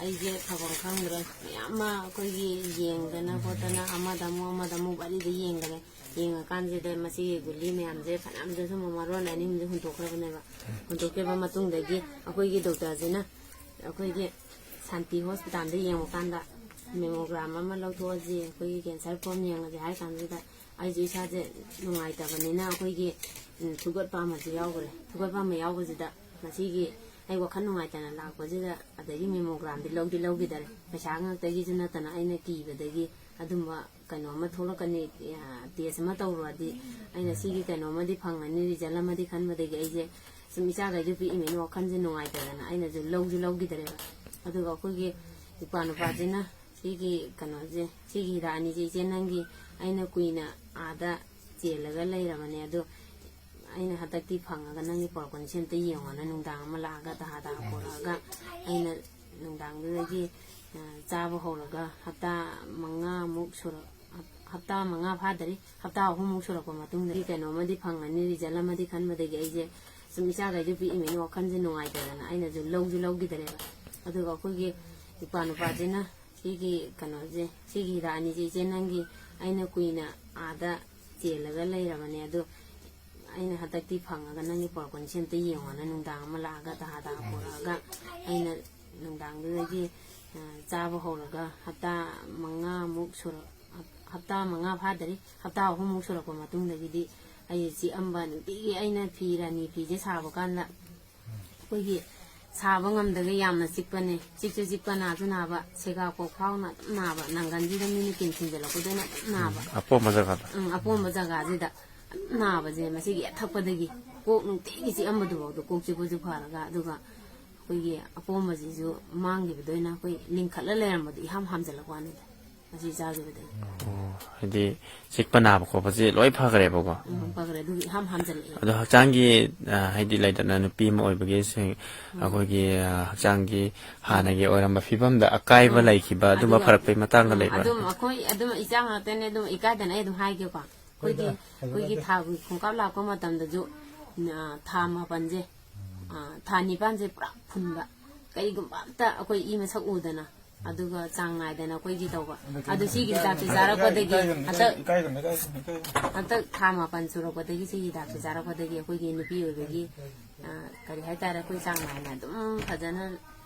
ꯑꯩꯁꯦ ꯐꯐꯝ ꯈꯪꯗ꯭ꯔꯦ꯫ ꯃꯌꯥꯝ ꯑꯃ ꯑꯩꯈꯣꯏꯒꯤ ꯌꯦꯡꯗꯅ ꯈꯣꯠꯇꯅ ꯑꯃꯗ ꯑꯃꯨꯛ ꯑꯃꯗ ꯑꯃꯨꯛ ꯋꯥꯔꯤꯗ ꯌꯦꯡꯈ꯭ꯔꯦ꯫ ꯌꯦꯡꯉꯀꯥꯟꯁꯤꯗ ꯃꯁꯤꯒꯤ ꯒꯨꯂꯤ ꯃꯌꯥꯝꯁꯦ ꯐꯅꯌꯥꯝꯁꯨ ꯁꯨꯝ ꯃꯔꯣꯟ ꯑꯅꯤ ꯑꯍꯨꯝꯁꯦ ꯍꯨꯟꯗꯣꯛꯈ꯭ꯔꯕꯅꯦꯕ꯫ ꯍꯨꯟꯗꯣꯛꯈꯤꯕ ꯃꯇꯨꯡꯗꯒꯤ ꯑꯩꯈꯣꯏꯒꯤ ꯗꯣꯛꯇꯔꯁꯤꯅ ꯑꯩꯈꯣꯏꯒꯤ ꯁꯥꯟꯇꯤ ꯍꯣꯁꯄꯤꯇꯥꯜꯗ ꯌꯦꯡꯉꯨꯀꯥꯟꯗ ꯃꯦꯃꯣꯒ꯭ꯔꯥꯝ ꯑꯃ ꯂꯧꯊꯣꯛꯑꯁꯤ, ꯑꯩꯈꯣꯏꯒꯤ ꯀꯦꯟꯁꯔ ꯐꯣꯝ ꯌꯦꯡꯉꯁꯤ ꯍꯥꯏ ꯀꯥꯟꯁꯤꯗ ꯑꯩꯁꯨ ꯏꯁꯥꯁꯦ ꯅꯨꯡꯉꯥꯏꯇꯕꯅꯤꯅ ꯑꯩꯈꯣꯏꯒꯤ, ꯎꯝ, ꯊꯨꯒꯠꯄ ꯑꯃꯁꯨ ꯌꯥꯎꯈ꯭ꯔꯦ꯫ ꯊꯨꯒꯠꯄ ꯑꯃ ꯌꯥꯎꯕꯁꯤꯗ ꯉꯁꯤꯒꯤ ꯑꯩ ꯋꯥꯈꯜ ꯅꯨꯡꯉꯥꯏꯇꯅ ꯂꯥꯛꯄꯁꯤꯗ ꯑꯗꯒꯤ ꯃꯦꯃꯣꯒ꯭ꯔꯥꯝꯗꯤ ꯂꯧꯗꯤ ꯂꯧꯈꯤꯗꯔꯦ꯫ ꯄꯩꯁꯥ ꯉꯥꯛꯇꯒꯤꯁꯨ ꯅꯠꯇꯅ ꯑꯩꯅ ꯀꯤꯕꯗꯒꯤ ꯑꯗꯨꯝꯕ ꯀꯩꯅꯣ ꯑꯃ ꯊꯣꯛꯂꯛꯀꯅꯤ, ꯑ, ꯇꯦꯁ ꯑꯃ ꯇꯧꯔꯨꯔꯗꯤ ꯑꯩꯅ ꯁꯤꯒꯤ ꯀꯩꯅꯣ ꯑꯃꯗꯤ ꯐꯪꯉꯅꯤ, ꯔꯤꯖꯜ ꯑꯃꯗꯤ ꯈꯟꯕꯗꯒꯤ ꯑꯩꯁꯦ ꯁꯨꯝ ꯏꯆꯥꯈꯩꯁꯨ ꯄꯤꯛꯏꯉꯩꯅ ꯋꯥꯈꯜꯁꯦ ꯅꯨꯡꯉꯥꯏꯇꯗꯅ ꯑꯩꯅꯁꯨ ꯂꯧꯁꯨ ꯂꯧꯈꯤꯗꯔꯦꯕ꯫ ꯑꯗꯨꯒ ꯑꯩꯈꯣꯏꯒꯤ ꯏꯄ꯭ꯋꯥ ꯅꯨꯄꯥꯁꯤꯅ ꯁꯤꯒꯤ ꯀꯩꯅꯣꯁꯦ, ꯁꯤꯒꯤ ꯍꯤꯗꯥꯛ ꯑꯅꯤꯁꯦ, "ꯏꯆꯦ, ꯅꯪꯒꯤ ꯑꯩꯅ ꯀꯨꯏꯅ ꯑꯥꯗ ꯆꯦꯜꯂꯒ ꯂꯩꯔꯕꯅꯦ, ꯑꯗꯣ ꯑꯩꯅ ꯍꯟꯗꯛꯇꯤ ꯐꯪꯉꯒ ꯅꯪꯒꯤ ꯄꯣꯔꯛꯄꯅꯤ, ꯁꯤ ꯑꯝꯇ ꯌꯦꯡꯉꯣꯅ" ꯅꯨꯡꯗꯥꯡ ꯑꯃ ꯂꯥꯛꯑꯒ ꯇꯍꯥ ꯇꯍꯥ ꯄꯣꯔꯛꯑꯒ ꯑꯩꯅ ꯅꯨꯡꯗꯥꯡꯗꯨꯗꯒꯤ, ꯑ, ꯆꯥꯕ ꯍꯧꯔꯒ ꯍꯞꯇꯥ ꯃꯉꯥꯃꯨꯛ ꯁꯨꯔ-, ꯍꯞꯇꯥ ꯃꯉꯥ ꯐꯥꯗꯔꯤ, ꯍꯞꯇꯥ ꯑꯍꯨꯝꯃꯨꯛ ꯁꯨꯔꯛꯄ ꯃꯇꯨꯡꯗ ꯀꯩꯅꯣꯝꯃꯗꯤ ꯐꯪꯉꯅꯤ, ꯔꯤꯖꯜ ꯑꯃꯗꯤ ꯈꯟꯕꯗꯒꯤ ꯑꯩꯁꯦ ꯁꯨꯝ ꯏꯆꯥꯈꯩꯁꯨ ꯄꯤꯛꯏꯉꯩꯅ ꯋꯥꯈꯜꯁꯦ ꯅꯨꯡꯉꯥꯏꯇꯗꯅ ꯑꯩꯅꯁꯨ ꯂꯧꯁꯨ ꯂꯧꯈꯤꯗ꯭ꯔꯦꯕ꯫ ꯑꯗꯨꯒ ꯑꯩꯈꯣꯏꯒꯤ ꯏꯄ꯭ꯋꯥ ꯅꯨꯄꯥꯁꯤꯅ ꯁꯤꯒꯤ ꯀꯩꯅꯣꯁꯦ, ꯁꯤꯒꯤ ꯍꯤꯗꯥꯛ ꯑꯅꯤꯁꯦ, "ꯏꯆꯦ, ꯅꯪꯒꯤ ꯑꯩꯅ ꯀꯨꯏꯅ ꯑꯥꯗ ꯆꯦꯜꯂꯒ ꯂꯩꯔꯕꯅꯦ, ꯑꯗꯣ ꯑꯩꯅ ꯍꯟꯗꯛꯇꯤ ꯐꯪꯉꯒ ꯅꯪꯒꯤ ꯄꯣꯔꯛꯄꯅꯤ, ꯁꯤ ꯑꯝꯇ ꯌꯦꯡꯉꯣꯅ" ꯅꯨꯡꯗꯥꯡ ꯑꯃ ꯂꯥꯛꯑꯒ ꯇꯍꯥ ꯇꯍꯥ ꯄꯣꯔꯛꯑꯒ ꯑꯩꯅ ꯅꯨꯡꯗꯥꯡꯗꯨꯗꯒꯤ, ꯑ, ꯆꯥꯕ ꯍꯧꯔꯒ ꯍꯞꯇꯥ ꯃꯉꯥꯃꯨꯛ ꯁꯨꯔ-, ꯍꯞꯇꯥ ꯃꯉꯥ ꯐꯥꯗꯔꯤ, ꯍꯞꯇꯥ ꯑꯍꯨꯝꯃꯨꯛ ꯁꯨꯔꯛꯄ ꯃꯇꯨꯡꯗꯒꯤꯗꯤ ꯑꯩ ꯆꯤꯛꯑꯝꯕ, ꯅꯨꯡꯇꯤꯒꯤ ꯑꯩꯅ ꯐꯤ ꯔꯥꯅꯤ ꯐꯤꯁꯦ ꯁꯥꯕ ꯀꯥꯟꯗ ꯑꯩꯈꯣꯏꯒꯤ ꯁꯥꯕ ꯉꯝꯗꯒꯩ ꯌꯥꯝꯅ ꯆꯤꯛꯄꯅꯦ꯫ ꯆꯤꯛꯁꯨ ꯆꯤꯛꯄ, ꯅꯥꯁꯨ ꯅꯥꯕ, ꯁꯦꯒꯥ ꯀꯣꯛ ꯐꯥꯎꯅ ꯑꯗꯨꯝ ꯅꯥꯕ, ꯅꯪꯒꯟꯁꯤꯗ ꯃꯤꯅ ꯀꯤꯟ ꯊꯤꯟꯖꯤꯜꯂꯛꯄꯗꯧꯅ ꯑꯗꯨꯝ ꯅꯥꯕ꯫ ꯑꯄꯣꯝꯕ ꯖꯒꯥꯗ꯫ ꯎꯝ, ꯑꯄꯣꯝꯕ ꯖꯒꯥꯁꯤꯗ ꯑꯗꯨꯝ ꯅꯥꯕꯁꯦ, ꯃꯁꯤꯒꯤ ꯍꯦꯛ ꯊꯛꯄꯗꯒꯤ ꯀꯣꯛ ꯅꯨꯡꯇꯤꯒꯤ ꯆꯤꯛꯑꯝꯕꯗꯨꯐꯥꯎꯗꯣ ꯀꯣꯛ ꯆꯤꯛꯄꯁꯨ ꯐꯔꯒ, ꯑꯗꯨꯒ ꯑꯩꯈꯣꯏꯒꯤ ꯑꯄꯣꯝꯕꯁꯤꯁꯨ ꯃꯥꯡꯈꯤꯕꯗ ꯑꯣꯏꯅ ꯑꯩꯈꯣꯏ ꯂꯤꯡꯈꯠꯂ ꯂꯩꯔꯝꯕꯗꯣ ꯏꯍꯥꯝ ꯍꯥꯝꯖꯜꯂꯛꯄ ꯋꯥꯅꯤꯗ꯫ ꯃꯁꯤ ꯆꯥꯈꯤꯕꯗꯒꯤ꯫ ꯑꯣ, ꯍꯥꯏꯗꯤ ꯆꯤꯛꯄ ꯅꯥꯕ ꯈꯣꯠꯄꯁꯦ ꯂꯣꯏ ꯐꯈ꯭ꯔꯦꯕꯀꯣ? ꯎꯝ, ꯐꯈ꯭ꯔꯦ꯫ ꯑꯗꯨꯒꯤ ꯏꯍꯥꯝ ꯍꯥꯝꯖꯜꯂꯛꯑꯦ꯫ ꯑꯗꯣ ꯍꯛꯆꯥꯡꯒꯤ, ꯑ, ꯍꯥꯏꯗꯤ ꯂꯩꯗꯅ, ꯅꯨꯄꯤ ꯑꯃ ꯑꯣꯏꯕꯒꯤ ꯁꯦ-, ꯎꯝ꯫ ꯑꯩꯈꯣꯏꯒꯤ, ꯑ, ꯍꯛꯆꯥꯡꯒꯤ ꯍꯥꯟꯅꯒꯤ ꯑꯣꯏꯔꯝꯕ ꯐꯤꯕꯝꯗ ꯑꯀꯥꯏꯕ ꯎꯝ꯫ ꯂꯩꯈꯤꯕ, ꯑꯗꯨꯝꯕ ꯑꯗꯨꯒ ꯐꯔꯛꯄꯒꯤ ꯃꯇꯥꯡꯒ ꯎꯝ, ꯂꯩꯕ꯭ꯔꯥ? ꯑꯗꯨꯝ ꯑꯩꯈꯣꯏ, ꯑꯗꯨꯝ ꯏꯆꯥ ꯉꯥꯛꯇꯅꯦ, ꯑꯗꯨꯝ ꯏꯀꯥꯏꯗꯅ ꯑꯩ ꯑꯗꯨꯝ ꯍꯥꯏꯒꯦꯀꯣ꯫ ꯑꯩꯈꯣꯏꯒꯤ, ꯑꯩꯈꯣꯏꯒꯤ ꯊꯥꯒꯤ ꯈꯣꯡꯀꯥꯞ ꯂꯥꯛꯄ ꯃꯇꯝꯗꯁꯨ, ꯑ, ꯊꯥ ꯃꯥꯄꯟꯁꯦ, ꯑ, ꯊꯥ ꯅꯤꯄꯥꯟꯁꯦ ꯄꯨꯔꯥ ꯐꯨꯟꯕ꯫ ꯀꯔꯤꯒꯨꯝꯕ ꯑꯝꯇ ꯑꯩꯈꯣꯏ ꯏ ꯃꯁꯛ ꯎꯗꯅ, ꯑꯗꯨꯒ ꯆꯥꯡ ꯅꯥꯏꯗꯅ ꯑꯩꯈꯣꯏꯒꯤ ꯇꯧꯕ꯫ ꯑꯗꯨ ꯁꯤꯒꯤ ꯍꯤꯗꯥꯛꯁꯦ ꯆꯥꯔꯛꯄꯗꯒꯤ ꯏꯀꯥꯏꯒꯅꯨ, ꯍꯟꯗꯛ, ꯏꯀꯥꯏꯒꯅꯨ, ꯏꯀꯥꯏꯒꯅꯨ, ꯏꯀꯥꯏꯒꯅꯨ꯫ ꯍꯟꯗꯛ ꯊꯥ ꯃꯥꯄꯟ ꯁꯨꯔꯛꯄꯗꯒꯤ ꯁꯤꯒꯤ ꯍꯤꯗꯥꯛꯁꯦ ꯆꯥꯔꯛꯄꯗꯒꯤ ꯑꯩꯈꯣꯏꯒꯤ ꯅꯨꯄꯤ ꯑꯣꯏꯕꯒꯤ, ꯑ, ꯀꯔꯤ ꯍꯥꯏꯇꯥꯔꯦ, ꯑꯩꯈꯣꯏ ꯆꯥꯡ ꯅꯥꯏꯅ ꯑꯗꯨꯝ ꯐꯖꯅ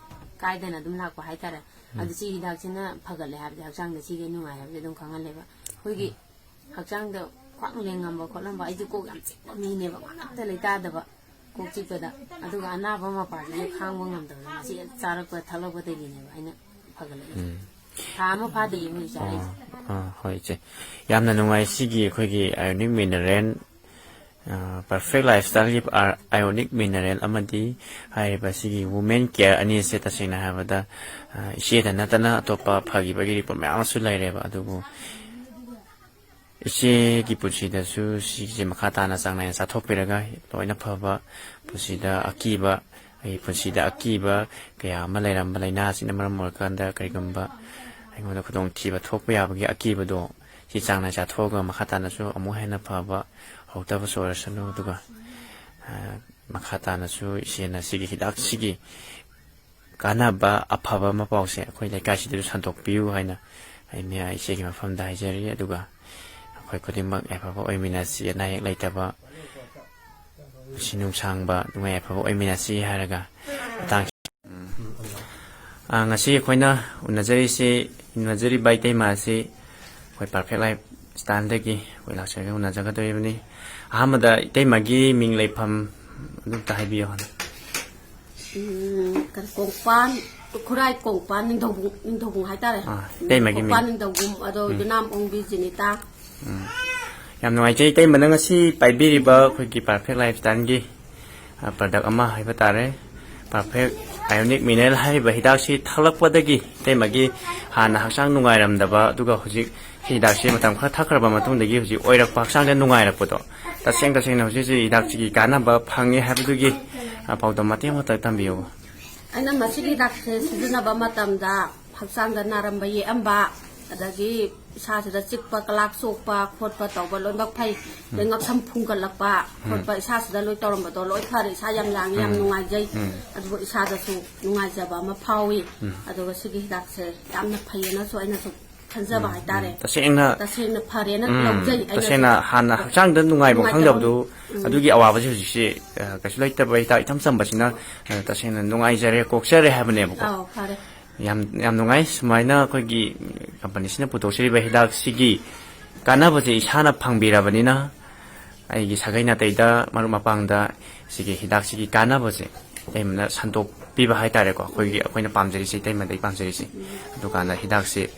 ꯀꯥꯏꯗꯅ ꯑꯗꯨꯝ ꯂꯥꯛꯄ ꯍꯥꯏꯇꯥꯔꯦ꯫ ꯎꯝ꯫ ꯑꯗꯨ ꯁꯤ ꯍꯤꯗꯥꯛꯁꯤꯅ ꯐꯒꯠꯂꯦ ꯍꯥꯏꯕꯁꯦ, ꯍꯛꯆꯥꯡꯗ ꯁꯤꯒꯤ ꯅꯨꯡꯉꯥꯏ ꯍꯥꯏꯕꯁꯦ ꯑꯗꯨꯝ ꯈꯪꯍꯜꯂꯦꯕ꯫ ꯑꯩꯈꯣꯏꯒꯤ ꯍꯛꯆꯥꯡꯗ ꯈ꯭ꯋꯥꯡ ꯂꯦꯡꯉꯝꯕ ꯈꯣꯠꯂꯝꯕ, ꯑꯩꯁꯦ ꯀꯣꯛ ꯌꯥꯝ ꯆꯤꯛꯄ ꯃꯤꯅꯦꯕ, ꯉꯥꯡ ꯑꯝꯇ ꯂꯩꯇꯥꯗꯕ꯫ ꯀꯣꯛ ꯆꯤꯛꯄꯗ, ꯑꯗꯨꯒ ꯑꯅꯥꯕ ꯃꯄꯥꯁꯤꯁꯨ ꯈꯥꯡꯕ ꯉꯝꯗꯕꯅꯤꯅ ꯁꯤ ꯆꯥꯔꯛꯄ ꯊꯛꯂꯛꯄꯗꯒꯤꯅꯦꯕ ꯑꯩꯅ ꯐꯒꯠꯂꯛꯏꯁꯦ꯫ ꯎꯝ꯫ ꯊꯥ ꯑꯃ ꯐꯥꯗ꯭ꯔꯤ ꯍꯧꯖꯤꯛ ꯆꯥꯔꯛꯏꯁꯦ꯫ ꯑꯣ, ꯑꯥ, ꯍꯣꯏ, ꯏꯆꯦ꯫ ꯌꯥꯝꯅ ꯅꯨꯡꯉꯥꯏ꯫ ꯁꯤꯒꯤ ꯑꯩꯈꯣꯏꯒꯤ Ionic Mineral, ꯑ, Perfect Lifestyle ꯒꯤ, ꯑ, Ionic Mineral ꯑꯃꯗꯤ ꯍꯥꯏꯔꯤꯕ ꯁꯤꯒꯤ Women Care ꯑꯅꯤꯁꯦ ꯇꯁꯦꯡꯅ ꯍꯥꯏꯔꯕꯗ, ꯑ, ꯏꯆꯦꯗ ꯅꯠꯇꯅ ꯑꯇꯣꯞꯄ ꯐꯈꯤꯕꯒꯤ report ꯃꯌꯥꯝ ꯑꯃꯁꯨ ꯂꯩꯔꯦꯕ꯫ ꯑꯗꯨꯕꯨ ꯏꯆꯦꯒꯤ ꯄꯨꯟꯁꯤꯗꯁꯨ ꯁꯤꯒꯤꯁꯦ ꯃꯈꯥ ꯇꯥꯅ ꯆꯥꯡ ꯅꯥꯏꯅ ꯆꯥꯊꯣꯛꯄꯤꯔꯒ ꯂꯣꯏꯅ ꯐꯕ, ꯄꯨꯟꯁꯤꯗ ꯑꯀꯤꯕ ꯑꯩ ꯄꯨꯟꯁꯤꯗ ꯑꯀꯤꯕ ꯀꯌꯥ ꯑꯃ ꯂꯩꯔꯝꯕ ꯂꯥꯏꯅꯥ ꯑꯁꯤꯅ ꯃꯔꯝ ꯑꯣꯏꯔꯀꯥꯟꯗ ꯀꯔꯤꯒꯨꯝꯕ ꯑꯩꯉꯣꯟꯗ ꯈꯨꯗꯣꯡꯊꯤꯕ ꯊꯣꯛꯄ ꯌꯥꯕꯒꯤ ꯑꯀꯤꯕꯗꯣ ꯁꯤ ꯆꯥꯡ ꯅꯥꯏ ꯆꯥꯊꯣꯛꯑꯒ ꯃꯈꯥ ꯇꯥꯅꯁꯨ ꯑꯃꯨꯛ ꯍꯦꯟꯅ ꯐꯕ ꯍꯧꯗꯕꯁꯨ ꯑꯣꯏꯔꯁꯅꯨ꯫ ꯑꯗꯨꯒ, ꯑ, ꯃꯈꯥ ꯇꯥꯅꯁꯨ ꯏꯆꯦꯅ ꯁꯤꯒꯤ ꯍꯤꯗꯥꯛꯁꯤꯒꯤ ꯀꯥꯟꯅꯕ ꯑꯐꯕ ꯃꯄꯥꯎꯁꯦ ꯑꯩꯈꯣꯏ ꯂꯩꯀꯥꯏꯁꯤꯗꯁꯨ ꯁꯟꯗꯣꯛꯄꯤꯌꯨ ꯍꯥꯏꯅ ꯑꯩꯅ ꯏꯆꯦꯒꯤ ꯃꯐꯝꯗ ꯍꯥꯏꯖꯔꯤ꯫ ꯑꯗꯨꯒ ꯑꯩꯈꯣꯏ ꯈꯨꯗꯤꯡꯃꯛ ꯌꯥꯏꯐꯕ ꯑꯣꯏꯃꯤꯟꯅꯁꯤ, ꯑꯅꯥ ꯑꯌꯦꯛ ꯂꯩꯇꯕ, ꯄꯨꯟꯁꯤ ꯅꯨꯡꯁꯥꯡꯕ, ꯅꯨꯡꯉꯥꯏ ꯌꯥꯏꯐꯕ ꯑꯣꯏꯃꯤꯟꯅꯁꯤ ꯍꯥꯏꯔꯒ ꯃꯇꯥꯡ ꯑ, ꯉꯁꯤ ꯑꯩꯈꯣꯏꯅ ꯎꯅꯖꯔꯤꯁꯤ, ꯎꯅꯖꯔꯤꯕ ꯏꯇꯩꯃ ꯑꯁꯤ ꯑꯩꯈꯣꯏ ꯄꯔꯐꯦꯛ ꯂꯥꯏꯐ ꯁ꯭ꯇꯥꯏꯜꯗꯒꯤ ꯑꯩꯈꯣꯏ ꯂꯥꯛꯆꯔꯒ ꯎꯅꯖꯒꯗꯧꯔꯤꯕꯅꯤ꯫ ꯑꯍꯥꯟꯕꯗ ꯏꯇꯩꯃꯒꯤ ꯃꯤꯡ ꯂꯩꯐꯝ ꯑꯗꯨꯝꯇ ꯍꯥꯏꯕꯤꯌꯨ꯫ ꯎꯝ, ꯀꯔꯤ, ꯀꯣꯡꯄꯥꯟ, ꯈꯨꯔꯥꯏ ꯀꯣꯡꯄꯥꯟ ꯅꯤꯡꯊꯧꯕꯨꯡ, ꯅꯤꯡꯊꯧꯕꯨꯡ ꯍꯥꯏꯇꯥꯔꯦ꯫ ꯑꯥ, ꯏꯇꯩꯃꯒꯤ ꯀꯣꯡꯄꯥꯟ ꯃꯤꯡ꯫ ꯅꯤꯡꯊꯧꯕꯨꯡ, ꯑꯗꯣ ꯎꯝ꯫ ꯌꯨꯅꯥꯝ ꯑꯣꯡꯕꯤ ꯖꯤꯅꯤꯇꯥ꯫ ꯎꯝ꯫ ꯌꯥꯝ ꯅꯨꯡꯉꯥꯏꯖꯩ ꯏꯇꯩꯃꯅ ꯉꯁꯤ ꯄꯥꯏꯕꯤꯔꯤꯕ ꯑꯩꯈꯣꯏꯒꯤ ꯄꯔꯐꯦꯛ ꯂꯥꯏꯐ ꯁ꯭ꯇꯥꯏꯜꯒꯤ, ꯑ, ꯄ꯭ꯔꯗꯛ ꯑꯃ ꯍꯥꯏꯕ ꯇꯥꯔꯦ꯫ ꯄꯔꯐꯦꯛ ꯑꯥꯏꯑꯣꯅꯤꯛ ꯃꯤꯅꯔꯦꯜ ꯍꯥꯏꯔꯤꯕ ꯍꯤꯗꯥꯛꯁꯤ ꯊꯛꯂꯛꯄꯗꯒꯤ ꯏꯇꯩꯃꯒꯤ ꯍꯥꯟꯅ ꯍꯛꯆꯥꯡ ꯅꯨꯡꯉꯥꯏꯔꯝꯗꯕ, ꯑꯗꯨꯒ ꯍꯧꯖꯤꯛ ꯁꯤ ꯍꯤꯗꯥꯛꯁꯤ ꯃꯇꯝ ꯈꯔ ꯊꯛꯈ꯭ꯔꯕ ꯃꯇꯨꯡꯗꯒꯤ ꯍꯧꯖꯤꯛ ꯑꯣꯏꯔꯛꯄ, ꯍꯛꯆꯥꯡꯗ ꯅꯨꯡꯉꯥꯏꯔꯛꯄꯗꯣ, ꯇꯁꯦꯡ ꯇꯁꯦꯡꯅ ꯍꯧꯖꯤꯛ ꯍꯧꯖꯤꯛ ꯍꯤꯗꯥꯛꯁꯤꯒꯤ ꯀꯥꯟꯅꯕ ꯐꯪꯉꯦ ꯍꯥꯏꯕꯗꯨꯒꯤ, ꯑ, ꯄꯥꯎꯗꯝ ꯃꯇꯦꯛ ꯑꯃꯈꯛꯇ ꯊꯝꯕꯤꯌꯨ꯫ ꯑꯩꯅ ꯃꯁꯤꯒꯤ ꯍꯤꯗꯥꯛꯁꯦ ꯁꯤꯖꯤꯟꯅꯕ ꯃꯇꯝꯗ ꯍꯛꯆꯥꯡꯗ ꯅꯥꯔꯝꯕ ꯌꯦꯛꯑꯝꯕ, ꯑꯗꯒꯤ ꯏꯁꯥꯁꯤꯗ ꯆꯤꯛꯄ, ꯀꯂꯥꯛ ꯆꯣꯛꯄ ꯈꯣꯠꯄ ꯇꯧꯕ ꯂꯣꯏꯅꯃꯛ ꯐꯩ꯫ ꯑꯗꯩ ꯉꯛꯁꯝ ꯐꯨꯡꯒꯠꯂꯛꯄ ꯈꯣꯠꯄ, ꯏꯁꯥꯁꯤꯗ ꯂꯣꯏ ꯇꯧꯔꯝꯕꯗꯣ ꯂꯣꯏ ꯐꯔꯦ꯫ ꯏꯁꯥ ꯌꯥꯝ ꯌꯥꯡꯉꯤ, ꯌꯥꯝ ꯎꯝ꯫ ꯅꯨꯡꯉꯥꯏꯖꯩ꯫ ꯎꯝ꯫ ꯑꯗꯨꯒ ꯏꯁꯥꯗꯁꯨ ꯅꯨꯡꯉꯥꯏꯖꯕ ꯑꯃ ꯐꯥꯎꯏ꯫ ꯎꯝ꯫ ꯑꯗꯨꯒ ꯁꯤꯒꯤ ꯍꯤꯗꯥꯛꯁꯦ ꯌꯥꯝꯅ ꯐꯩꯌꯦꯅꯁꯨ ꯑꯩꯅꯁꯨ ꯈꯟꯖꯕ ꯎꯝ, ꯍꯥꯏꯇꯥꯔꯦ꯫ ꯎꯝ, ꯇꯁꯦꯡꯅ, ꯇꯁꯦꯡꯅ ꯐꯔꯦꯅ ꯎꯝ, ꯂꯧꯖꯩ ꯑꯩꯅꯁꯨ꯫ ꯇꯁꯦꯡꯅ ꯍꯥꯟꯅ ꯍꯛꯆꯥꯡꯗ ꯅꯨꯡꯉꯥꯏꯐꯝ ꯅꯨꯡꯉꯥꯏꯇꯕ ꯈꯪꯗꯕꯗꯨ, ꯎꯝ꯫ ꯑꯗꯨꯒꯤ ꯑꯋꯥꯕꯁꯤ ꯍꯧꯖꯤꯛꯁꯤ, ꯑ, ꯀꯩꯁꯨ ꯂꯩꯇꯕ ꯍꯤꯗꯥꯛ ꯏꯆꯝ ꯆꯝꯕꯁꯤꯅ, ꯑ, ꯇꯁꯦꯡꯅ ꯅꯨꯡꯉꯥꯏꯖꯔꯦ, ꯀꯣꯛꯆꯔꯦ ꯍꯥꯏꯕꯅꯦꯕꯀꯣ꯫ ꯑꯧ, ꯐꯔꯦ꯫ ꯌꯥꯝ, ꯌꯥꯝ ꯅꯨꯡꯉꯥꯏ꯫ ꯁꯨꯃꯥꯏꯅ ꯑꯩꯈꯣꯏꯒꯤ ꯀꯝꯄꯅꯤꯁꯤꯅ ꯄꯨꯊꯣꯛꯆꯔꯤꯕ ꯍꯤꯗꯥꯛꯁꯤꯒꯤ ꯀꯥꯟꯅꯕꯁꯦ ꯏꯁꯥꯅ ꯐꯪꯕꯤꯔꯕꯅꯤꯅ, ꯑꯩꯒꯤ ꯁꯥꯒꯩ ꯅꯥꯇꯩꯗ, ꯃꯔꯨꯞ ꯃꯄꯥꯡꯗ ꯁꯤꯒꯤ ꯍꯤꯗꯥꯛꯁꯤꯒꯤ ꯀꯥꯟꯅꯕꯁꯦ ꯏꯇꯩꯃꯅ ꯁꯟꯗꯣꯛꯄꯤꯕ ꯍꯥꯏꯇꯥꯔꯦꯀꯣ꯫ ꯑꯩꯈꯣꯏꯒꯤ, ꯑꯩꯈꯣꯏꯅ ꯄꯥꯝꯖꯔꯤꯁꯦ, ꯏꯇꯩꯃꯗꯒꯤ ꯄꯥꯝꯖꯔꯤꯁꯦ꯫ ꯑꯗꯨꯀꯥꯟꯗ ꯍꯤꯗꯥꯛꯁꯦ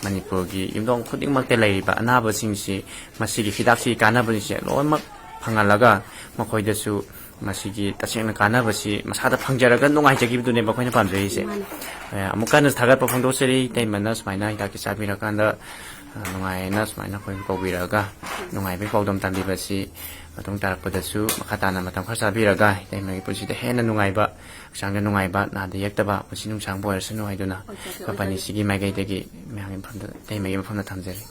ꯃꯅꯤꯄꯨꯔꯒꯤ ꯌꯨꯝꯊꯣꯡ ꯈꯨꯗꯤꯡꯃꯛꯇ ꯂꯩꯔꯤꯕ ꯑꯅꯥꯕꯁꯤꯡꯁꯤ ꯃꯁꯤꯒꯤ ꯍꯤꯗꯥꯛꯁꯤꯒꯤ ꯀꯥꯟꯅꯕꯁꯦ ꯂꯣꯏꯅꯃꯛ ꯐꯪꯍꯜꯂꯒ ꯃꯈꯣꯏꯗꯁꯨ ꯃꯁꯤꯒꯤ ꯇꯁꯦꯡꯅ ꯀꯥꯟꯅꯕꯁꯤ ꯃꯁꯥꯗ ꯐꯪꯖꯔꯒ ꯅꯨꯡꯉꯥꯏꯖꯈꯤꯕꯗꯨꯅꯦꯕ ꯑꯩꯈꯣꯏꯅ ꯄꯥꯝꯖꯔꯤꯁꯦ꯫ ꯃꯥꯅꯤ꯫ ꯑꯦ, ꯑꯃꯨꯛꯀ ꯍꯟꯅ ꯊꯥꯒꯠꯄ ꯐꯣꯡꯗꯣꯛꯆꯔꯤ, ꯏꯇꯩꯃꯅ ꯁꯨꯃꯥꯏꯅ ꯍꯤꯗꯥꯛꯁꯦ ꯆꯥꯕꯤꯔꯀꯥꯟꯗ ꯑ, ꯅꯨꯡꯉꯥꯏꯌꯦꯅ ꯁꯨꯃꯥꯏꯅ ꯑꯩꯈꯣꯏꯕꯨ ꯀꯧꯕꯤꯔꯛꯑꯒ ꯅꯨꯡꯉꯥꯏꯕꯒꯤ ꯄꯥꯎꯗꯝ ꯇꯝꯕꯤꯕꯁꯤ ꯃꯇꯨꯡ ꯇꯥꯔꯛꯄꯗꯁꯨ ꯃꯈꯥ ꯇꯥꯅ ꯃꯇꯝ ꯈꯔ ꯆꯥꯕꯤꯔꯒ ꯏꯇꯩꯃꯒꯤ ꯄꯨꯟꯁꯤꯗ ꯍꯦꯟꯅ ꯅꯨꯡꯉꯥꯏꯕ, ꯍꯛꯆꯥꯡꯗ ꯅꯨꯡꯉꯥꯏꯕ, ꯅꯥꯗ ꯌꯦꯛꯇꯕ ꯄꯨꯟꯁꯤ ꯅꯨꯡꯁꯥꯡꯕ ꯑꯣꯏꯔꯁꯅꯨ ꯍꯥꯏꯗꯨꯅ ꯀꯝꯄꯅꯤꯁꯤꯒꯤ ꯃꯥꯏꯀꯩꯗꯒꯤ ꯃꯌꯥꯝꯒꯤ ꯃꯐꯝꯗ, ꯏꯇꯩꯃꯒꯤ ꯃꯐꯝꯗ ꯊꯝꯖꯔꯤ꯫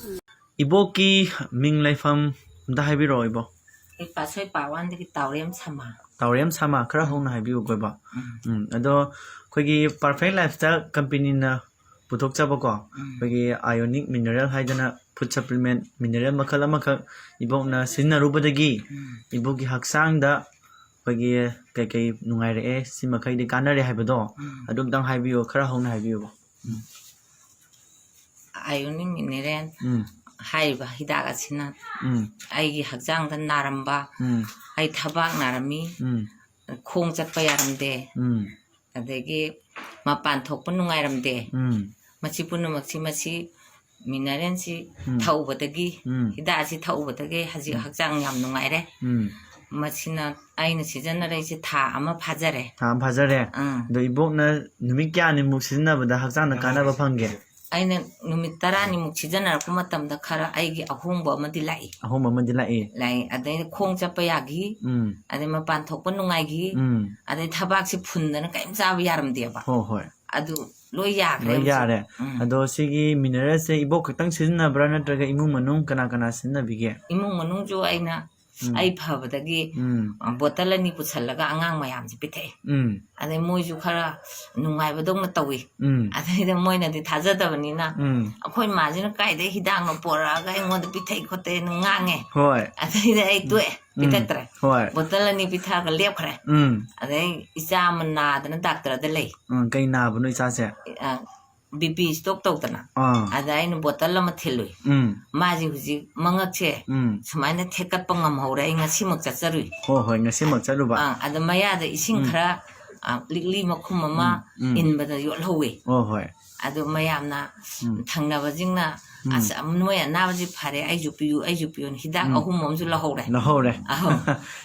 ꯏꯕꯣꯛꯀꯤ ꯃꯤꯡ ꯂꯩꯐꯝ ꯑꯝꯇ ꯍꯥꯏꯕꯤꯔꯛꯑꯣ, ꯏꯕꯣꯛ꯫ ꯑꯩ ꯄꯥꯠꯁꯣꯏ ꯄꯥ ꯋꯥꯟꯗꯒꯤ ꯇꯥꯎꯔꯦꯝ ꯁꯃꯥ꯫ ꯇꯥꯎꯔꯦꯝ ꯁꯃꯥ, ꯈꯔ ꯍꯧꯅ ꯍꯥꯏꯕꯤꯌꯨꯀꯣ, ꯏꯕꯣꯛ꯫ ꯎꯝ꯫ ꯎꯝ, ꯑꯗꯣ ꯑꯩꯈꯣꯏꯒꯤ Perfect Lifestyle ꯀꯝꯄꯦꯅꯤꯅ ꯄꯨꯊꯣꯛꯆꯕꯀꯣ, ꯎꯝ꯫ ꯑꯩꯈꯣꯏꯒꯤ Ionic Mineral ꯍꯥꯏꯗꯅ food supplement, mineral ꯃꯈꯜ ꯑꯃꯈꯛ ꯏꯕꯣꯛꯅ ꯁꯤꯖꯤꯟꯅꯔꯨꯕꯗꯒꯤ ꯎꯝ꯫ ꯏꯕꯣꯛꯀꯤ ꯍꯛꯆꯥꯡꯗ ꯑꯩꯈꯣꯏꯒꯤ ꯀꯩꯀꯩ ꯅꯨꯡꯉꯥꯏꯔꯛꯑꯦ, ꯁꯤ ꯃꯈꯩꯗꯤ ꯀꯥꯟꯅꯔꯦ ꯍꯥꯏꯕꯗꯣ ꯎꯝ꯫ ꯑꯗꯨ ꯑꯝꯇꯪ ꯍꯥꯏꯕꯤꯌꯨ, ꯈꯔ ꯍꯧꯅ ꯍꯥꯏꯕꯤꯌꯨꯕ꯫ ꯎꯝ꯫ Ionic Mineral ꯎꯝ꯫ ꯍꯥꯏꯔꯤꯕ ꯍꯤꯗꯥꯛ ꯑꯁꯤꯅ ꯎꯝ꯫ ꯑꯩꯒꯤ ꯍꯛꯆꯥꯡꯗ ꯅꯥꯔꯝꯕ, ꯎꯝ꯫ ꯑꯩ ꯊꯕꯥꯛ ꯅꯥꯔꯝꯃꯤ, ꯎꯝ꯫ ꯈꯣꯡ ꯆꯠꯄ ꯌꯥꯔꯝꯗꯦ, ꯎꯝ꯫ ꯑꯗꯒꯤ ꯃꯄꯥꯟ ꯊꯣꯛꯄ ꯅꯨꯡꯉꯥꯏꯔꯝꯗꯦ, ꯎꯝ꯫ ꯃꯁꯤ ꯄꯨꯝꯅꯃꯛꯁꯤ ꯃꯁꯤ mineralꯁꯤ ꯎꯝ꯫ ꯊꯛꯎꯕꯗꯒꯤ, ꯎꯝ꯫ ꯍꯤꯗꯥꯛ ꯑꯁꯤ ꯊꯛꯎꯕꯗꯒꯤ ꯍꯧꯖꯤꯛ ꯎꯝ꯫ ꯍꯛꯆꯥꯡ ꯌꯥꯝ ꯅꯨꯡꯉꯥꯏꯔꯦ꯫ ꯎꯝ꯫ ꯃꯁꯤꯅ ꯑꯩꯅ ꯁꯤꯖꯤꯟꯅꯔꯛꯏꯁꯦ ꯊꯥ ꯑꯃ ꯐꯥꯖꯔꯦ꯫ ꯊꯥ ꯑꯃ ꯐꯥꯖꯔꯦ꯫ ꯎꯝ꯫ ꯑꯗꯣ ꯏꯕꯣꯛꯅ ꯅꯨꯃꯤꯠ ꯀꯌꯥꯅꯤꯃꯨꯛ ꯁꯤꯖꯤꯟꯅꯕꯗ ꯍꯛꯆꯥꯡꯗ ꯀꯥꯟꯅꯕ ꯐꯪꯒꯦ? ꯑꯩꯅ ꯅꯨꯃꯤꯠ ꯇꯔꯥꯅꯤꯃꯨꯛ ꯁꯤꯖꯤꯟꯅꯔꯛꯄ ꯃꯇꯝꯗ ꯈꯔ ꯑꯩꯒꯤ ꯑꯍꯣꯡꯕ ꯑꯃꯗꯤ ꯂꯥꯛꯏ꯫ ꯑꯍꯣꯡꯕ ꯑꯃꯗꯤ ꯂꯥꯛꯏ꯫ ꯂꯥꯛꯏ꯫ ꯑꯗꯩꯗꯤ ꯈꯣꯡ ꯆꯠꯄ ꯌꯥꯈꯤ꯫ ꯎꯝ꯫ ꯑꯗꯩ ꯃꯄꯥꯟ ꯊꯣꯛꯄ ꯅꯨꯡꯉꯥꯏꯈꯤ꯫ ꯎꯝ꯫ ꯑꯗꯩ ꯊꯕꯥꯛꯁꯤ ꯐꯨꯟꯗꯅ ꯀꯔꯤꯝ ꯆꯥꯕ ꯌꯥꯔꯝꯗꯦꯕ꯫ ꯍꯣꯏ, ꯍꯣꯏ꯫ ꯑꯗꯨ ꯂꯣꯏ ꯌꯥꯈ꯭ꯔꯦ ꯂꯣꯏ ꯍꯧꯖꯤꯛ꯫ ꯌꯥꯔꯦ꯫ ꯎꯝ꯫ ꯑꯗꯣ ꯁꯤꯒꯤ mineralꯁꯦ ꯏꯕꯣꯛ ꯈꯛꯇꯪ ꯁꯤꯖꯤꯟꯅꯕ꯭ꯔꯥ, ꯅꯠꯇ꯭ꯔꯒ ꯏꯃꯨꯡ ꯃꯅꯨꯡ ꯀꯅꯥ ꯀꯅꯥ ꯁꯤꯖꯤꯟꯅꯕꯤꯒꯦ? ꯏꯃꯨꯡ ꯃꯅꯨꯡꯁꯨ ꯑꯩꯅ ꯎꯝ꯫ ꯑꯩ ꯐꯕꯗꯒꯤ, ꯎꯝ꯫ ꯑ, ꯕꯣꯇꯜ ꯑꯅꯤ ꯄꯨꯁꯜꯂꯒ ꯑꯉꯥꯡ ꯃꯌꯥꯝꯁꯦ ꯄꯤꯊꯛꯑꯦ꯫ ꯎꯝ꯫ ꯑꯗꯩ ꯃꯣꯏꯁꯨ ꯈꯔ ꯅꯨꯡꯉꯥꯏꯕꯗꯧꯅ ꯇꯧꯏ꯫ ꯎꯝ꯫ ꯑꯗꯩꯗ ꯃꯣꯏꯅꯗꯤ ꯊꯥꯖꯗꯕꯅꯤꯅ, ꯎꯝ꯫ "ꯑꯩꯈꯣꯏ ꯃꯥꯁꯤꯅ ꯀꯥꯏꯗꯩ ꯍꯤꯗꯥꯛꯅꯣ ꯄꯣꯔꯛꯑꯒ ꯑꯩꯉꯣꯟꯗ ꯄꯤꯊꯛꯏ ꯈꯣꯠꯇꯦꯅ" ꯉꯥꯡꯉꯦ꯫ ꯍꯣꯏ꯫ ꯑꯗꯩꯗ ꯑꯩ ꯎꯝ꯫ ꯇꯣꯛꯑꯦ, ꯎꯝ꯫ ꯄꯤꯊꯛꯇ꯭ꯔꯦ꯫ ꯍꯣꯏ꯫ ꯕꯣꯇꯜ ꯑꯅꯤ ꯄꯤꯊꯛꯑꯒ ꯂꯦꯞꯈ꯭ꯔꯦ꯫ ꯎꯝ꯫ ꯑꯗꯩ ꯏꯆꯥ ꯑꯃ ꯅꯥꯗꯅ ꯗꯥꯛꯇꯔꯗ ꯂꯩ꯫ ꯎꯝ, ꯀꯩ ꯅꯥꯕꯅꯣ ꯏꯆꯥꯁꯦ? ꯑ, BP stroke ꯇꯧꯗꯅ꯫ ꯑꯥ꯫ ꯑꯗ ꯑꯩꯅ ꯕꯣꯇꯜ ꯑꯃ ꯊꯤꯜꯂꯨꯏ꯫ ꯎꯝ꯫ ꯃꯥꯁꯦ ꯍꯧꯖꯤꯛ ꯃꯉꯛꯁꯦ ꯎꯝ꯫ ꯁꯨꯃꯥꯏꯅ ꯊꯦꯛꯀꯠꯄ ꯉꯝꯍꯧꯔꯦ꯫ ꯑꯩ ꯉꯁꯤꯃꯛ ꯆꯠꯆꯔꯨꯏ꯫ ꯍꯣꯏ, ꯍꯣꯏ, ꯉꯁꯤꯃꯛ ꯆꯠꯂꯨꯕ꯫ ꯑꯥ, ꯑꯗ ꯃꯌꯥꯗ ꯏꯁꯤꯡ ꯎꯝ꯫ ꯈꯔ, ꯑ, ꯂꯤꯛꯂꯤ ꯃꯈꯨꯝ ꯑꯃ ꯎꯝ, ꯎꯝ꯫ ꯏꯟꯕꯗ ꯌꯣꯠꯍꯧꯋꯤ꯫ ꯍꯣꯏ, ꯍꯣꯏ꯫ ꯑꯗꯨ ꯃꯌꯥꯝꯅ, ꯎꯝ꯫ ꯊꯪꯅꯕꯁꯤꯡꯅ, ꯎꯝ꯫ "ꯑꯁ, ꯅꯣꯏ ꯑꯅꯥꯕꯁꯤ ꯐꯔꯦ, ꯑꯩꯁꯨ ꯄꯤꯌꯨ, ꯑꯩꯁꯨ ꯄꯤꯌꯨꯅ" ꯍꯤꯗꯥꯛ ꯎꯝ꯫ ꯑꯍꯨꯝ ꯑꯃꯁꯨ ꯂꯧꯍꯧꯔꯦ꯫ ꯂꯧꯍꯧꯔꯦ꯫ ꯑꯍꯨꯝ꯫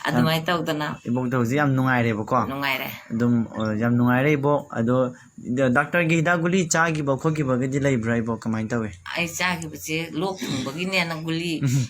ꯑꯗꯨꯃꯥꯏꯅ ꯇꯧꯗꯅ꯫ ꯏꯕꯣꯛꯇ ꯍꯧꯖꯤꯛ ꯌꯥꯝ ꯅꯨꯡꯉꯥꯏꯔꯦꯕꯀꯣ? ꯅꯨꯡꯉꯥꯏꯔꯦ꯫ ꯑꯗꯨꯝ, ꯑ, ꯌꯥꯝ ꯅꯨꯡꯉꯥꯏꯔꯦ, ꯏꯕꯣꯛ꯫ ꯑꯗꯣ, ꯗ-, ꯗꯥꯛꯇꯔꯒꯤ ꯍꯤꯗꯥꯛ ꯒꯨꯂꯤ ꯆꯥꯈꯤꯕ ꯈꯣꯠꯈꯤꯕꯒꯗꯤ ꯂꯩꯕ꯭ꯔꯥ, ꯏꯕꯣꯛ? ꯀꯃꯥꯏꯅ ꯇꯧꯋꯤ? ꯑꯩ ꯆꯥꯈꯤꯕꯁꯦ ꯂꯣꯛ ꯊꯨꯡꯕꯒꯤꯅꯦꯅ ꯒꯨꯂꯤ, ꯎꯝ꯫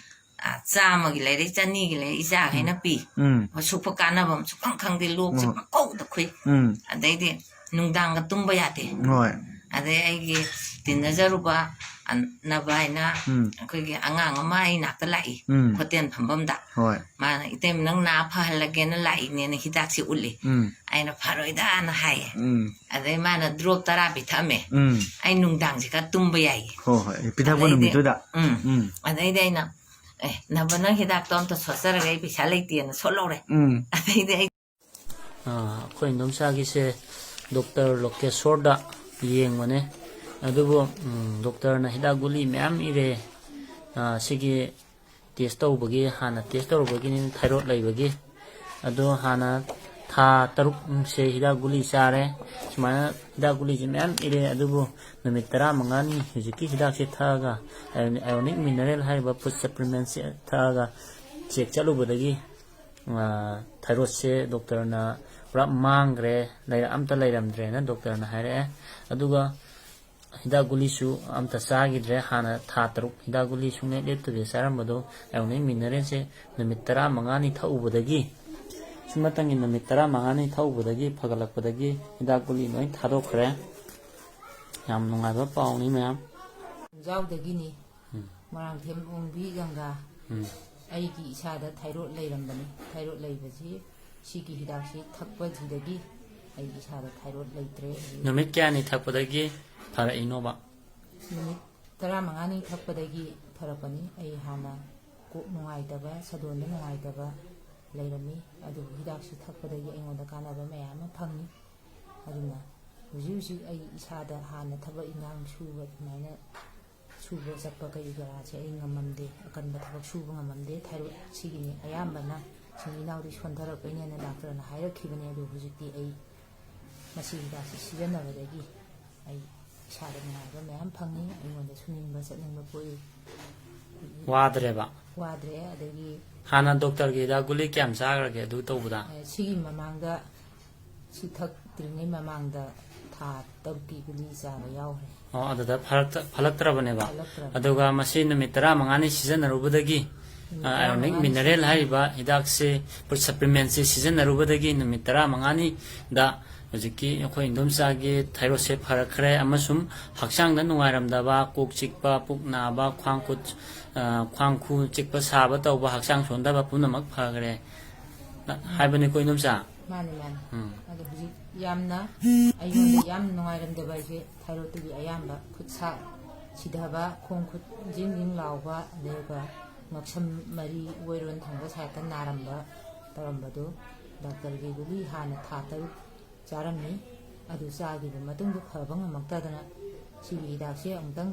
ꯑ, ꯆꯥꯝꯃꯒꯤ ꯂꯩꯔꯦ, ꯆꯅꯤꯒꯤ ꯂꯩꯔꯦ, ꯏꯆꯥꯈꯩꯅ ꯎꯝ꯫ ꯄꯤ꯫ ꯎꯝ꯫ ꯁꯨꯛꯄ ꯀꯥꯟꯅꯕ ꯑꯃ ꯁꯨꯛꯈꯪ ꯈꯪꯗꯦ, ꯂꯣꯛꯁꯦ ꯎꯝ꯫ ꯄꯪꯀꯧꯗ ꯈꯨꯏ꯫ ꯎꯝ꯫ ꯑꯗꯩꯗꯤ ꯅꯨꯡꯗꯥꯡꯒ ꯇꯨꯝꯕ ꯌꯥꯗꯦ꯫ ꯍꯣꯏ꯫ ꯑꯗꯩ ꯑꯩꯒꯤ ꯇꯤꯟꯅꯖꯔꯨꯕ ꯑꯅꯕ ꯍꯥꯏꯅ ꯎꯝ꯫ ꯑꯩꯈꯣꯏꯒꯤ ꯑꯉꯥꯡ ꯑꯃ ꯑꯩ ꯅꯥꯛꯇ ꯂꯥꯛꯏ, ꯎꯝ꯫ ꯍꯣꯇꯦꯜ ꯐꯝꯐꯝꯗ꯫ ꯍꯣꯏ꯫ ꯃꯥꯅ, "ꯏꯇꯩꯃ, ꯅꯪ ꯅꯥ ꯐꯍꯜꯂꯒꯦꯅ ꯂꯥꯛꯏꯅꯦꯅ" ꯍꯤꯗꯥꯛꯁꯦ ꯎꯠꯂꯤ꯫ ꯎꯝ꯫ ꯑꯩꯅ, "ꯐꯔꯣꯏꯗꯥꯅ" ꯍꯥꯏꯌꯦ꯫ ꯎꯝ꯫ ꯑꯗꯩ ꯃꯥꯅ ꯗ꯭ꯔꯣꯞ ꯇꯔꯥ ꯄꯤꯊꯛꯑꯝꯃꯦ꯫ ꯎꯝ꯫ ꯑꯩ ꯅꯨꯡꯗꯥꯡꯁꯦ ꯈꯔ ꯇꯨꯝꯕ ꯌꯥꯏꯌꯦ꯫ ꯍꯣꯏ, ꯍꯣꯏ꯫ ꯄꯤꯊꯛꯄ ꯑꯗꯩꯗꯤ, ꯅꯨꯃꯤꯠꯇꯨꯗ? ꯎꯝ꯫ ꯎꯝ꯫ ꯑꯗꯩꯗꯤ ꯑꯩꯅ, "ꯑꯦ, ꯅꯕ, ꯅꯪ ꯍꯤꯗꯥꯛꯇꯣ ꯑꯝꯇ ꯁꯣꯠꯆꯔꯒꯦ, ꯑꯩ ꯄꯩꯁꯥ ꯂꯩꯇꯦꯅ" ꯁꯣꯠꯍꯧꯔꯦ꯫ ꯎꯝ꯫ ꯑꯗꯩꯗꯤ ꯑꯩ ꯑꯥ, ꯑꯩꯈꯣꯏ ꯏꯗꯣꯝꯆꯥꯒꯤꯁꯦ ꯗꯣꯛꯇꯔ ꯂꯣꯀꯦꯁꯣꯔꯗ ꯌꯦꯡꯕꯅꯦ꯫ ꯑꯗꯨꯕꯨ, ꯎꯝ, ꯗꯣꯛꯇꯔꯅ ꯍꯤꯗꯥꯛ ꯒꯨꯂꯤ ꯃꯌꯥꯝ ꯏꯔꯦ꯫ ꯑꯥ, ꯁꯤꯒꯤ ꯇꯦꯁ ꯇꯧꯕꯒꯤ, ꯍꯥꯟꯅ ꯇꯦꯁ ꯇꯧꯔꯨꯕꯒꯤꯅꯤ, ꯊꯥꯏꯔꯣꯏꯗ ꯂꯩꯕꯒꯤ꯫ ꯑꯗꯣ ꯍꯥꯟꯅ ꯊꯥ ꯇꯔꯨꯛꯁꯦ ꯍꯤꯗꯥꯛ ꯒꯨꯂꯤ ꯆꯥꯔꯦ꯫ ꯁꯨꯃꯥꯏꯅ ꯍꯤꯗꯥꯛ ꯒꯨꯂꯤꯁꯦ ꯃꯌꯥꯝ ꯏꯔꯦ, ꯑꯗꯨꯕꯨ ꯅꯨꯃꯤꯠ ꯇꯔꯥꯃꯉꯥꯅꯤ ꯍꯧꯖꯤꯛꯀꯤ ꯍꯤꯗꯥꯛꯁꯦ ꯊꯛꯑꯒ, ꯑꯥꯏꯑꯣꯅꯤꯛ ꯃꯤꯅꯔꯦꯜ ꯍꯥꯏꯔꯤꯕ ꯐꯨꯗ ꯁꯄ꯭ꯂꯤꯃꯦꯟꯁꯦ ꯊꯛꯑꯒ ꯆꯦꯛ ꯆꯠꯂꯨꯕꯗꯒꯤ, ꯑ, ꯊꯥꯏꯔꯣꯏꯗꯁꯦ ꯗꯣꯛꯇꯔꯅ ꯄꯨꯔꯥ ꯃꯥꯡꯈ꯭ꯔꯦ, ꯂꯩꯔ-, ꯑꯝꯇ ꯂꯩꯔꯝꯗ꯭ꯔꯦꯅ ꯗꯣꯛꯇꯔꯅ ꯍꯥꯏꯔꯛꯑꯦ꯫ ꯑꯗꯨꯒ ꯍꯤꯗꯥꯛ ꯒꯨꯂꯤꯁꯨ ꯑꯝꯇ ꯆꯥꯈꯤꯗ꯭ꯔꯦ꯫ ꯍꯥꯟꯅ ꯊꯥ ꯇꯔꯨꯛ ꯍꯤꯗꯥꯛ ꯒꯨꯂꯤ ꯁꯨꯡꯂꯦꯞ ꯂꯦꯞꯇꯕꯤꯗ ꯆꯥꯔꯝꯕꯗꯣ, ꯑꯥꯏꯑꯣꯅꯤꯛ ꯃꯤꯅꯔꯦꯜꯁꯦ ꯅꯨꯃꯤꯠ ꯇꯔꯥꯃꯉꯥꯅꯤ ꯊꯛꯎꯕꯗꯒꯤ, ꯁꯤꯃꯇꯪꯒꯤ ꯅꯨꯃꯤꯠ ꯇꯔꯥꯃꯉꯥꯅꯤ ꯊꯛꯎꯕꯗꯒꯤ ꯐꯒꯠꯂꯛꯄꯗꯒꯤ ꯍꯤꯗꯥꯛ ꯒꯨꯂꯤ ꯂꯣꯏ ꯊꯥꯗꯣꯛꯈ꯭ꯔꯦ꯫ ꯌꯥꯝ ꯅꯨꯡꯉꯥꯏꯕ ꯄꯥꯎꯅꯤ ꯃꯌꯥꯝ꯫ ꯖꯥꯎꯗꯒꯤꯅꯤ꯫ ꯎꯝ꯫ ꯃꯣꯏꯔꯥꯡꯊꯦꯝ ꯑꯣꯡꯕꯤ ꯒꯪꯒꯥ꯫ ꯎꯝ꯫ ꯑꯩꯒꯤ ꯏꯁꯥꯗ ꯊꯥꯏꯔꯣꯏꯗ ꯂꯩꯔꯝꯕꯅꯤ꯫ ꯊꯥꯏꯔꯣꯏꯗ ꯂꯩꯕꯁꯤ ꯁꯤꯒꯤ ꯍꯤꯗꯥꯛꯁꯤ ꯊꯛꯄꯁꯤꯗꯒꯤ ꯑꯩ ꯏꯁꯥꯗ ꯊꯥꯏꯔꯣꯏꯗ ꯂꯩꯇ꯭ꯔꯦ꯫ ꯅꯨꯃꯤꯠ ꯀꯌꯥꯅꯤ ꯊꯛꯄꯗꯒꯤ ꯐꯔꯛꯏꯅꯣꯕ? ꯅꯨꯃꯤꯠ ꯇꯔꯥꯃꯉꯥꯅꯤ ꯊꯛꯄꯗꯒꯤ ꯐꯔꯛꯄꯅꯤ꯫ ꯑꯩ ꯍꯥꯟꯅ ꯀꯣꯛ ꯅꯨꯡꯉꯥꯏꯇꯕ, ꯁꯥꯗꯣꯟꯗ ꯅꯨꯡꯉꯥꯏꯇꯕ ꯂꯩꯔꯝꯃꯤ, ꯑꯗꯨꯕꯨ ꯍꯤꯗꯥꯛꯁꯤ ꯊꯛꯄꯗꯒꯤ ꯑꯩꯉꯣꯟꯗ ꯀꯥꯟꯅꯕ ꯃꯌꯥꯝ ꯑꯃ ꯐꯪꯉꯤ꯫ ꯑꯗꯨꯅ ꯍꯧꯖꯤꯛ ꯍꯧꯖꯤꯛ ꯑꯩ ꯏꯁꯥꯗ ꯍꯥꯟꯅ ꯊꯕꯛ ꯏꯟꯈꯥꯡ ꯁꯨꯕ ꯑꯗꯨꯃꯥꯏꯅ ꯁꯨꯕ ꯆꯠꯄ ꯀꯔꯤ ꯀꯔꯥꯁꯦ ꯑꯩ ꯉꯝꯃꯝꯗꯦ, ꯑꯀꯟꯕ ꯊꯕꯛ ꯁꯨꯕ ꯉꯝꯃꯝꯗꯦ꯫ ꯊꯥꯏꯔꯣꯏꯗ ꯁꯤꯒꯤꯅꯤ ꯑꯌꯥꯝꯕꯅ ꯏꯆꯤꯟ ꯏꯅꯥꯎꯗꯤ ꯁꯣꯟꯊꯔꯛꯄꯩꯅꯦꯅ ꯗꯥꯛꯇꯔꯅ ꯍꯥꯏꯔꯛꯈꯤꯕꯅꯦ, ꯑꯗꯨ ꯍꯧꯖꯤꯛꯇꯤ ꯑꯩ ꯃꯁꯤ ꯍꯤꯗꯥꯛꯁꯤ ꯁꯤꯖꯤꯟꯅꯕꯗꯒꯤ ꯑꯩ ꯏꯁꯥꯗ ꯅꯨꯡꯉꯥꯏꯕ ꯃꯌꯥꯝ ꯐꯪꯉꯤ꯫ ꯑꯩꯉꯣꯟꯗ ꯁꯨꯅꯤꯡꯕ ꯆꯠꯅꯤꯡꯕ ꯄꯣꯛꯏ꯫ ꯋꯥꯗ꯭ꯔꯦꯕ? ꯋꯥꯗ꯭ꯔꯦ꯫ ꯑꯗꯒꯤ ꯍꯥꯟꯅ ꯗꯣꯛꯇꯔꯒꯤ ꯍꯤꯗꯥꯛ ꯒꯨꯂꯤ ꯀꯌꯥꯝ ꯆꯥꯈ꯭ꯔꯒꯦ ꯑꯗꯨ ꯇꯧꯕꯗ? ꯑꯦ, ꯁꯤꯒꯤ ꯃꯃꯥꯡꯗ, ꯁꯤ ꯊꯛꯇ꯭ꯔꯤꯉꯩ ꯃꯃꯥꯡꯗ ꯊꯥ ꯇꯔꯨꯛꯀꯤ ꯒꯨꯂꯤ ꯆꯥꯕ ꯌꯥꯎꯈ꯭ꯔꯦ꯫ ꯑꯣ, ꯑꯗꯨꯗ ꯐꯔꯛꯇ-, ꯐꯠꯂꯛꯇ꯭ꯔꯕꯅꯦꯕ? ꯐꯠꯂꯛꯇ꯭ꯔꯕ꯫ ꯑꯗꯨꯒ ꯃꯁꯤ ꯅꯨꯃꯤꯠ ꯇꯔꯥꯃꯉꯥꯅꯤ ꯁꯤꯖꯤꯟꯅꯔꯨꯕꯗꯒꯤ, ꯅꯨꯃꯤꯠ ꯑ, ꯑꯥꯏꯑꯣꯅꯤꯛ ꯇꯔꯥꯃꯉꯥꯅꯤ ꯃꯤꯅꯔꯦꯜ ꯁꯤꯖꯤꯟꯅ- ꯍꯥꯏꯔꯤꯕ ꯍꯤꯗꯥꯛꯁꯦ, ꯁꯄ꯭ꯂꯤꯃꯦꯟꯁꯦ ꯁꯤꯖꯤꯟꯅꯔꯨꯕꯗꯒꯤ ꯅꯨꯃꯤꯠ ꯇꯔꯥꯃꯉꯥꯅꯤꯗ ꯍꯧꯖꯤꯛꯀꯤ ꯑꯩꯈꯣꯏ ꯏꯟꯗꯣꯝꯆꯥꯒꯤ ꯊꯥꯏꯔꯣꯏꯗꯁꯦ ꯐꯔꯛꯈ꯭ꯔꯦ ꯑꯃꯁꯨꯡ ꯍꯛꯆꯥꯡꯗ ꯅꯨꯡꯉꯥꯏꯔꯝꯗꯕ, ꯀꯣꯛ ꯆꯤꯛꯄ, ꯄꯨꯛ ꯅꯥꯕ, ꯈ꯭ꯋꯥꯡ ꯈꯨꯠ, ꯑ, ꯈ꯭ꯋꯥꯡ ꯈꯨ ꯆꯤꯛꯄ ꯁꯥꯕ ꯇꯧꯕ, ꯍꯛꯆꯥꯡ ꯁꯣꯟꯊꯕ ꯄꯨꯝꯅꯃꯛ ꯐꯈ꯭ꯔꯦ, ꯑ, ꯍꯥꯏꯕꯅꯤꯀꯣ ꯏꯟꯗꯣꯝꯆꯥ? ꯃꯥꯅꯤ, ꯃꯥꯅꯤ꯫ ꯎꯝ꯫ ꯑꯗꯣ ꯍꯧꯖꯤꯛ ꯌꯥꯝꯅ ꯑꯩꯉꯣꯟꯗ ꯌꯥꯝ ꯅꯨꯡꯉꯥꯏꯔꯝꯗꯕ ꯍꯥꯏꯁꯦ ꯊꯥꯏꯔꯣꯏꯗꯇꯨꯒꯤ ꯑꯌꯥꯝꯕ ꯈꯨꯠ ꯁꯥ ꯁꯤꯊꯕ, ꯈꯣꯡ ꯈꯨꯠ ꯖꯤꯡ ꯖꯤꯡ ꯂꯥꯎꯕ, ꯑꯗꯨꯒ ꯉꯛꯁꯝ ꯃꯔꯤ ꯑꯣꯏꯔꯣꯟ ꯊꯪꯕ ꯁꯥꯏꯠꯇ ꯅꯥꯔꯝꯕ ꯇꯧꯔꯝꯕꯗꯨ ꯗꯥꯛꯇꯔꯒꯤ ꯒꯨꯂꯤ ꯍꯥꯟꯅ ꯊꯥ ꯇꯔꯨꯛ ꯆꯥꯔꯝꯃꯤ꯫ ꯑꯗꯨ ꯆꯥꯈꯤꯕ ꯃꯇꯨꯡꯗ ꯐꯕ ꯉꯝꯃꯛꯇꯗꯅ ꯁꯤꯒꯤ ꯍꯤꯗꯥꯛꯁꯦ ꯑꯃꯨꯛꯇꯪ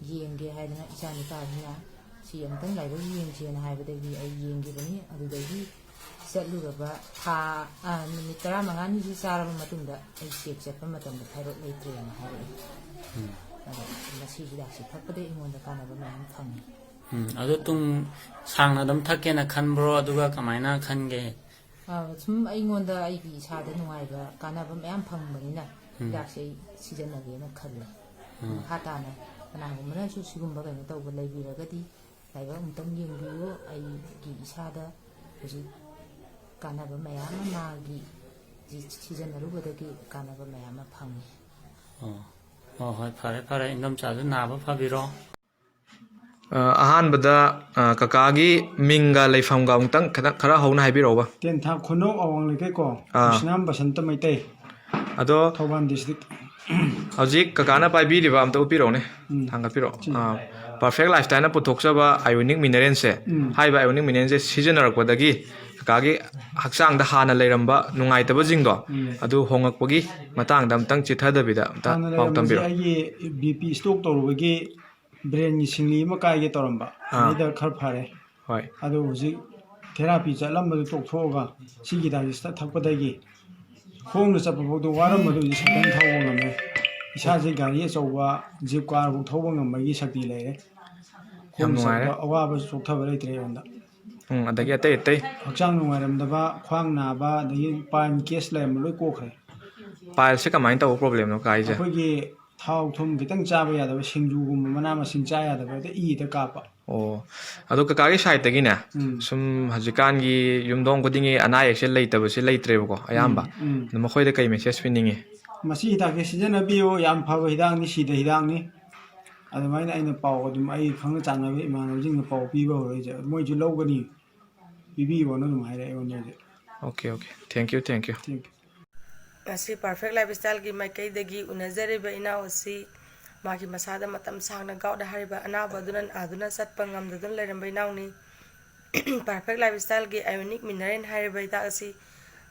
ꯌꯦꯡꯒꯦ ꯍꯥꯏꯗꯅ ꯏꯆꯥ ꯅꯨꯄꯥꯁꯤꯅ ꯁꯤ ꯑꯃꯨꯛꯇꯪ ꯂꯥꯏꯕꯛ ꯌꯦꯡꯁꯦꯅ ꯍꯥꯏꯕꯗꯒꯤ ꯑꯩ ꯌꯦꯡꯈꯤꯕꯅꯤ꯫ ꯑꯗꯨꯗꯒꯤ ꯆꯠꯂꯨꯔꯕ ꯊꯥ, ꯑ, ꯅꯨꯃꯤꯠ ꯇꯔꯥꯃꯉꯥꯅꯤꯁꯤ ꯆꯥꯔꯕ ꯃꯇꯨꯡꯗ ꯑꯩ ꯆꯦꯛ ꯆꯠꯄ ꯃꯇꯝꯗ ꯊꯥꯏꯔꯣꯏꯗ ꯂꯩꯇ꯭ꯔꯦꯅ ꯍꯥꯏꯔꯛꯏ꯫ ꯎꯝ꯫ ꯑꯗꯣ ꯃꯁꯤ ꯍꯤꯗꯥꯛꯁꯤ ꯊꯛꯄꯗꯒꯤ ꯑꯩꯉꯣꯟꯗ ꯀꯥꯟꯅꯕ ꯃꯌꯥꯝ ꯐꯪꯉꯤ꯫ ꯎꯝ, ꯑꯗꯣ ꯇꯨꯡ ꯁꯥꯡꯅ ꯑꯗꯨꯝ ꯊꯛꯀꯦꯅ ꯈꯟꯕ꯭ꯔꯣ? ꯑꯗꯨꯒ ꯀꯃꯥꯏꯅ ꯈꯟꯒꯦ? ꯑ, ꯁꯨꯝ ꯑꯩꯉꯣꯟꯗ ꯑꯩꯒꯤ ꯏꯁꯥꯗ ꯅꯨꯡꯉꯥꯏꯕ, ꯀꯥꯟꯅꯕ ꯃꯌꯥꯝ ꯐꯪꯕꯅꯤꯅ ꯎꯝ꯫ ꯍꯤꯗꯥꯛꯁꯦ ꯑꯩ ꯁꯤꯖꯤꯟꯅꯒꯦꯅ ꯈꯜꯂꯦ꯫ ꯎꯝ꯫ ꯃꯈꯥ ꯇꯥꯅ ꯀꯅꯥꯒꯨꯝꯕꯅꯁꯨ ꯁꯤꯒꯨꯝꯕ ꯀꯩꯅꯣ ꯇꯧꯕ ꯂꯩꯕꯤꯔꯒꯗꯤ ꯂꯥꯏꯕꯛ ꯑꯃꯨꯛꯇꯪ ꯌꯦꯡꯕꯤꯌꯨ꯫ ꯑꯩꯒꯤ ꯏꯁꯥꯗ ꯍꯧꯖꯤꯛ ꯀꯥꯟꯅꯕ ꯃꯌꯥꯝ ꯑꯃ ꯃꯥꯒꯤ ꯁꯤ-, ꯁꯤꯖꯤꯟꯅꯔꯨꯕꯗꯒꯤ ꯀꯥꯟꯅꯕ ꯃꯌꯥꯝ ꯑꯃ ꯐꯪꯉꯤ꯫ ꯑꯣ, ꯍꯣꯏ, ꯍꯣꯏ, ꯐꯔꯦ, ꯐꯔꯦ, ꯏꯟꯗꯣꯝꯆꯥꯁꯨ ꯅꯥꯕ ꯐꯕꯤꯔꯣ꯫ ꯑ, ꯑꯍꯥꯟꯕꯗ, ꯑ, ꯀꯀꯥꯒꯤ ꯃꯤꯡꯒ ꯂꯩꯐꯝꯒ ꯑꯃꯨꯛꯇꯪ ꯈꯤꯇꯪ ꯈꯔ ꯍꯧꯅ ꯍꯥꯏꯕꯤꯔꯛꯎꯕ꯫ ꯇꯦꯟꯊꯥ ꯈꯨꯅꯧ ꯑꯋꯥꯡ ꯂꯩꯀꯥꯏꯀꯣ, ꯑꯥ꯫ ꯀ꯭ꯔꯤꯁꯅꯥꯝ ꯕꯁꯟꯇ ꯃꯩꯇꯩ꯫ ꯑꯗꯣ ꯊꯧꯕꯥꯜ district꯫ ꯍꯧꯖꯤꯛ ꯀꯀꯥꯅ ꯄꯥꯏꯕꯤꯔꯤꯕ ꯑꯝꯇ ꯎꯠꯄꯤꯔꯛꯎꯅꯦ꯫ ꯎꯝ꯫ ꯊꯥꯡꯒꯠꯄꯤꯔꯛꯑꯣ꯫ ꯁꯤ꯫ ꯑꯥ, Perfect Lifestyle ꯍꯥꯏꯅ ꯄꯨꯊꯣꯛꯆꯕ ionic mineralꯁꯦ, ꯎꯝ꯫ ꯍꯥꯏꯔꯤꯕ ionic mineralꯁꯦ ꯁꯤꯖꯤꯟꯅꯔꯛꯄꯗꯒꯤ ꯀꯀꯥꯒꯤ ꯍꯛꯆꯥꯡꯗ ꯍꯥꯟꯅ ꯂꯩꯔꯝꯕ ꯅꯨꯡꯉꯥꯏꯇꯕꯁꯤꯡꯗꯣ, ꯎꯝ꯫ ꯑꯗꯨ ꯍꯣꯡꯉꯛꯄꯒꯤ ꯃꯇꯥꯡꯗ ꯑꯝꯇꯪ ꯆꯤꯊꯗꯕꯤꯗ ꯑꯝꯇ ꯍꯥꯟꯅ ꯄꯥꯎ ꯂꯩꯔꯝꯕꯁꯦ ꯇꯝꯕꯤꯔꯛꯑꯣ꯫ ꯑꯩꯒꯤ BP stroke ꯇꯧꯔꯨꯕꯒꯤ brainꯒꯤ ꯁꯤꯡꯂꯤ ꯑꯃ ꯀꯥꯏꯒꯦ ꯇꯧꯔꯝꯕ, ꯑꯥ꯫ ꯑꯗꯩꯗ ꯈꯔ ꯐꯔꯦ꯫ ꯍꯣꯏ꯫ ꯑꯗꯣ ꯍꯧꯖꯤꯛ therapy ꯆꯠꯂꯝꯕꯗꯨ ꯇꯣꯛꯊꯣꯛꯑꯒ ꯁꯤꯒꯤ ꯍꯤꯗꯥꯛꯁꯤ ꯊꯛꯄꯗꯒꯤ ꯈꯣꯡꯅ ꯆꯠꯄ ꯐꯥꯎꯗ ꯋꯥꯔꯝꯕꯗꯨ ꯍꯧꯖꯤꯛ ꯁꯥꯏꯀꯜ ꯊꯧꯕ ꯉꯝꯃꯦ꯫ ꯏꯁꯥꯁꯦ ꯒꯥꯔꯤ ꯑꯆꯧꯕ, ꯖꯤꯞ ꯀꯥꯔꯐꯥꯎ ꯊꯧꯕ ꯉꯝꯕꯒꯤ ꯁꯛꯇꯤ ꯂꯩꯔꯦ꯫ ꯌꯥꯝ ꯅꯨꯡꯉꯥꯏꯔꯦ꯫ ꯈꯣꯡꯅ ꯆꯠꯄꯗ ꯑꯋꯥꯕ ꯆꯣꯛꯊꯕ ꯂꯩꯇ꯭ꯔꯦ ꯑꯩꯉꯣꯟꯗ꯫ ꯎꯝ, ꯑꯗꯒꯤ ꯑꯇꯩ ꯑꯇꯩ ꯍꯛꯆꯥꯡ ꯅꯨꯡꯉꯥꯏꯔꯝꯗꯕ, ꯈ꯭ꯋꯥꯡ ꯅꯥꯕ, ꯑꯗꯒꯤ ꯄꯥꯏꯜ ꯀꯦꯁ ꯂꯩꯔꯝꯕ ꯂꯣꯏ ꯀꯣꯛꯈ꯭ꯔꯦ꯫ ꯄꯥꯏꯜꯁꯦ ꯀꯃꯥꯏꯅ ꯇꯧꯕ ꯄ꯭ꯔꯣꯕ꯭ꯂꯦꯝꯅꯣ ꯀꯥꯏꯁꯦ? ꯑꯩꯈꯣꯏꯒꯤ ꯊꯥꯎ ꯊꯨꯝ ꯈꯤꯇꯪ ꯆꯥꯕ ꯌꯥꯗꯕ, ꯁꯤꯡꯖꯨꯒꯨꯝꯕ, ꯃꯅꯥ ꯃꯁꯤꯡ ꯆꯥ ꯌꯥꯗꯕ, ꯍꯦꯛꯇ ꯏꯗ ꯀꯥꯞꯄ꯫ ꯑꯣ, ꯑꯗꯣ ꯀꯀꯥꯒꯤ ꯁꯥꯏꯠꯇꯒꯤꯅꯦ, ꯎꯝ꯫ ꯁꯨꯝ ꯍꯧꯖꯤꯛꯀꯥꯟꯒꯤ ꯌꯨꯝꯊꯣꯡ ꯈꯨꯗꯤꯡꯒꯤ ꯑꯅꯥ ꯑꯌꯦꯛꯁꯦ ꯂꯩꯇꯕꯁꯦ ꯂꯩꯇ꯭ꯔꯦꯕꯀꯣ, ꯑꯌꯥꯝꯕ꯫ ꯎꯝ꯫ ꯑꯗꯣ ꯃꯈꯣꯏꯗ ꯀꯩ ꯃꯦꯁꯦꯖ ꯄꯤꯅꯤꯡꯉꯤ? ꯃꯁꯤ ꯍꯤꯗꯥꯛꯁꯦ ꯁꯤꯖꯤꯟꯅꯕꯤꯌꯨ, ꯌꯥꯝ ꯐꯕ ꯍꯤꯗꯥꯛꯅꯤ, ꯁꯤꯗ ꯍꯤꯗꯥꯛꯅꯤ꯫ ꯑꯗꯨꯃꯥꯏꯅ ꯑꯩꯅ ꯄꯥꯎ ꯑꯗꯨꯝ, ꯑꯩ ꯈꯪꯅ ꯆꯥꯟꯅꯕ ꯏꯃꯥꯟꯅꯕꯁꯤꯡꯅ ꯄꯥꯎ ꯄꯤꯕ ꯍꯧꯔꯛꯏꯁꯦ, ꯃꯣꯏꯁꯨ ꯂꯧꯒꯅꯤ, ꯄꯤꯕꯤꯌꯣꯅ ꯑꯗꯨꯝ ꯍꯥꯏꯔꯛꯑꯦ ꯑꯩꯉꯣꯟꯗ ꯍꯧꯖꯤꯛ꯫ Okay, okay, thank you, thank you. Thank you. ꯉꯁꯤ ꯄꯔꯐꯦꯛ ꯂꯥꯏꯐ ꯁ꯭ꯇꯥꯏꯜꯒꯤ ꯃꯥꯏꯀꯩꯗꯒꯤ ꯎꯅꯖꯔꯤꯕ ꯏꯅꯥꯎ ꯑꯁꯤ ꯃꯥꯒꯤ ꯃꯁꯥꯗ ꯃꯇꯝ ꯁꯥꯡꯅ ꯒꯥꯎꯠ ꯍꯥꯏꯔꯤꯕ ꯑꯅꯥꯕ ꯑꯗꯨꯅ ꯅꯥꯗꯨꯅ ꯆꯠꯄ ꯉꯝꯗꯗꯨꯅ ꯂꯩꯔꯝꯕ ꯏꯅꯥꯎꯅꯤ꯫ ꯄꯔꯐꯦꯛ ꯂꯥꯏꯐ ꯁ꯭ꯇꯥꯏꯜꯒꯤ ꯑꯥꯏꯑꯣꯅꯤꯛ ꯃꯤꯅꯔꯦꯜ ꯍꯥꯏꯔꯤꯕ ꯍꯤꯗꯥꯛ ꯑꯁꯤ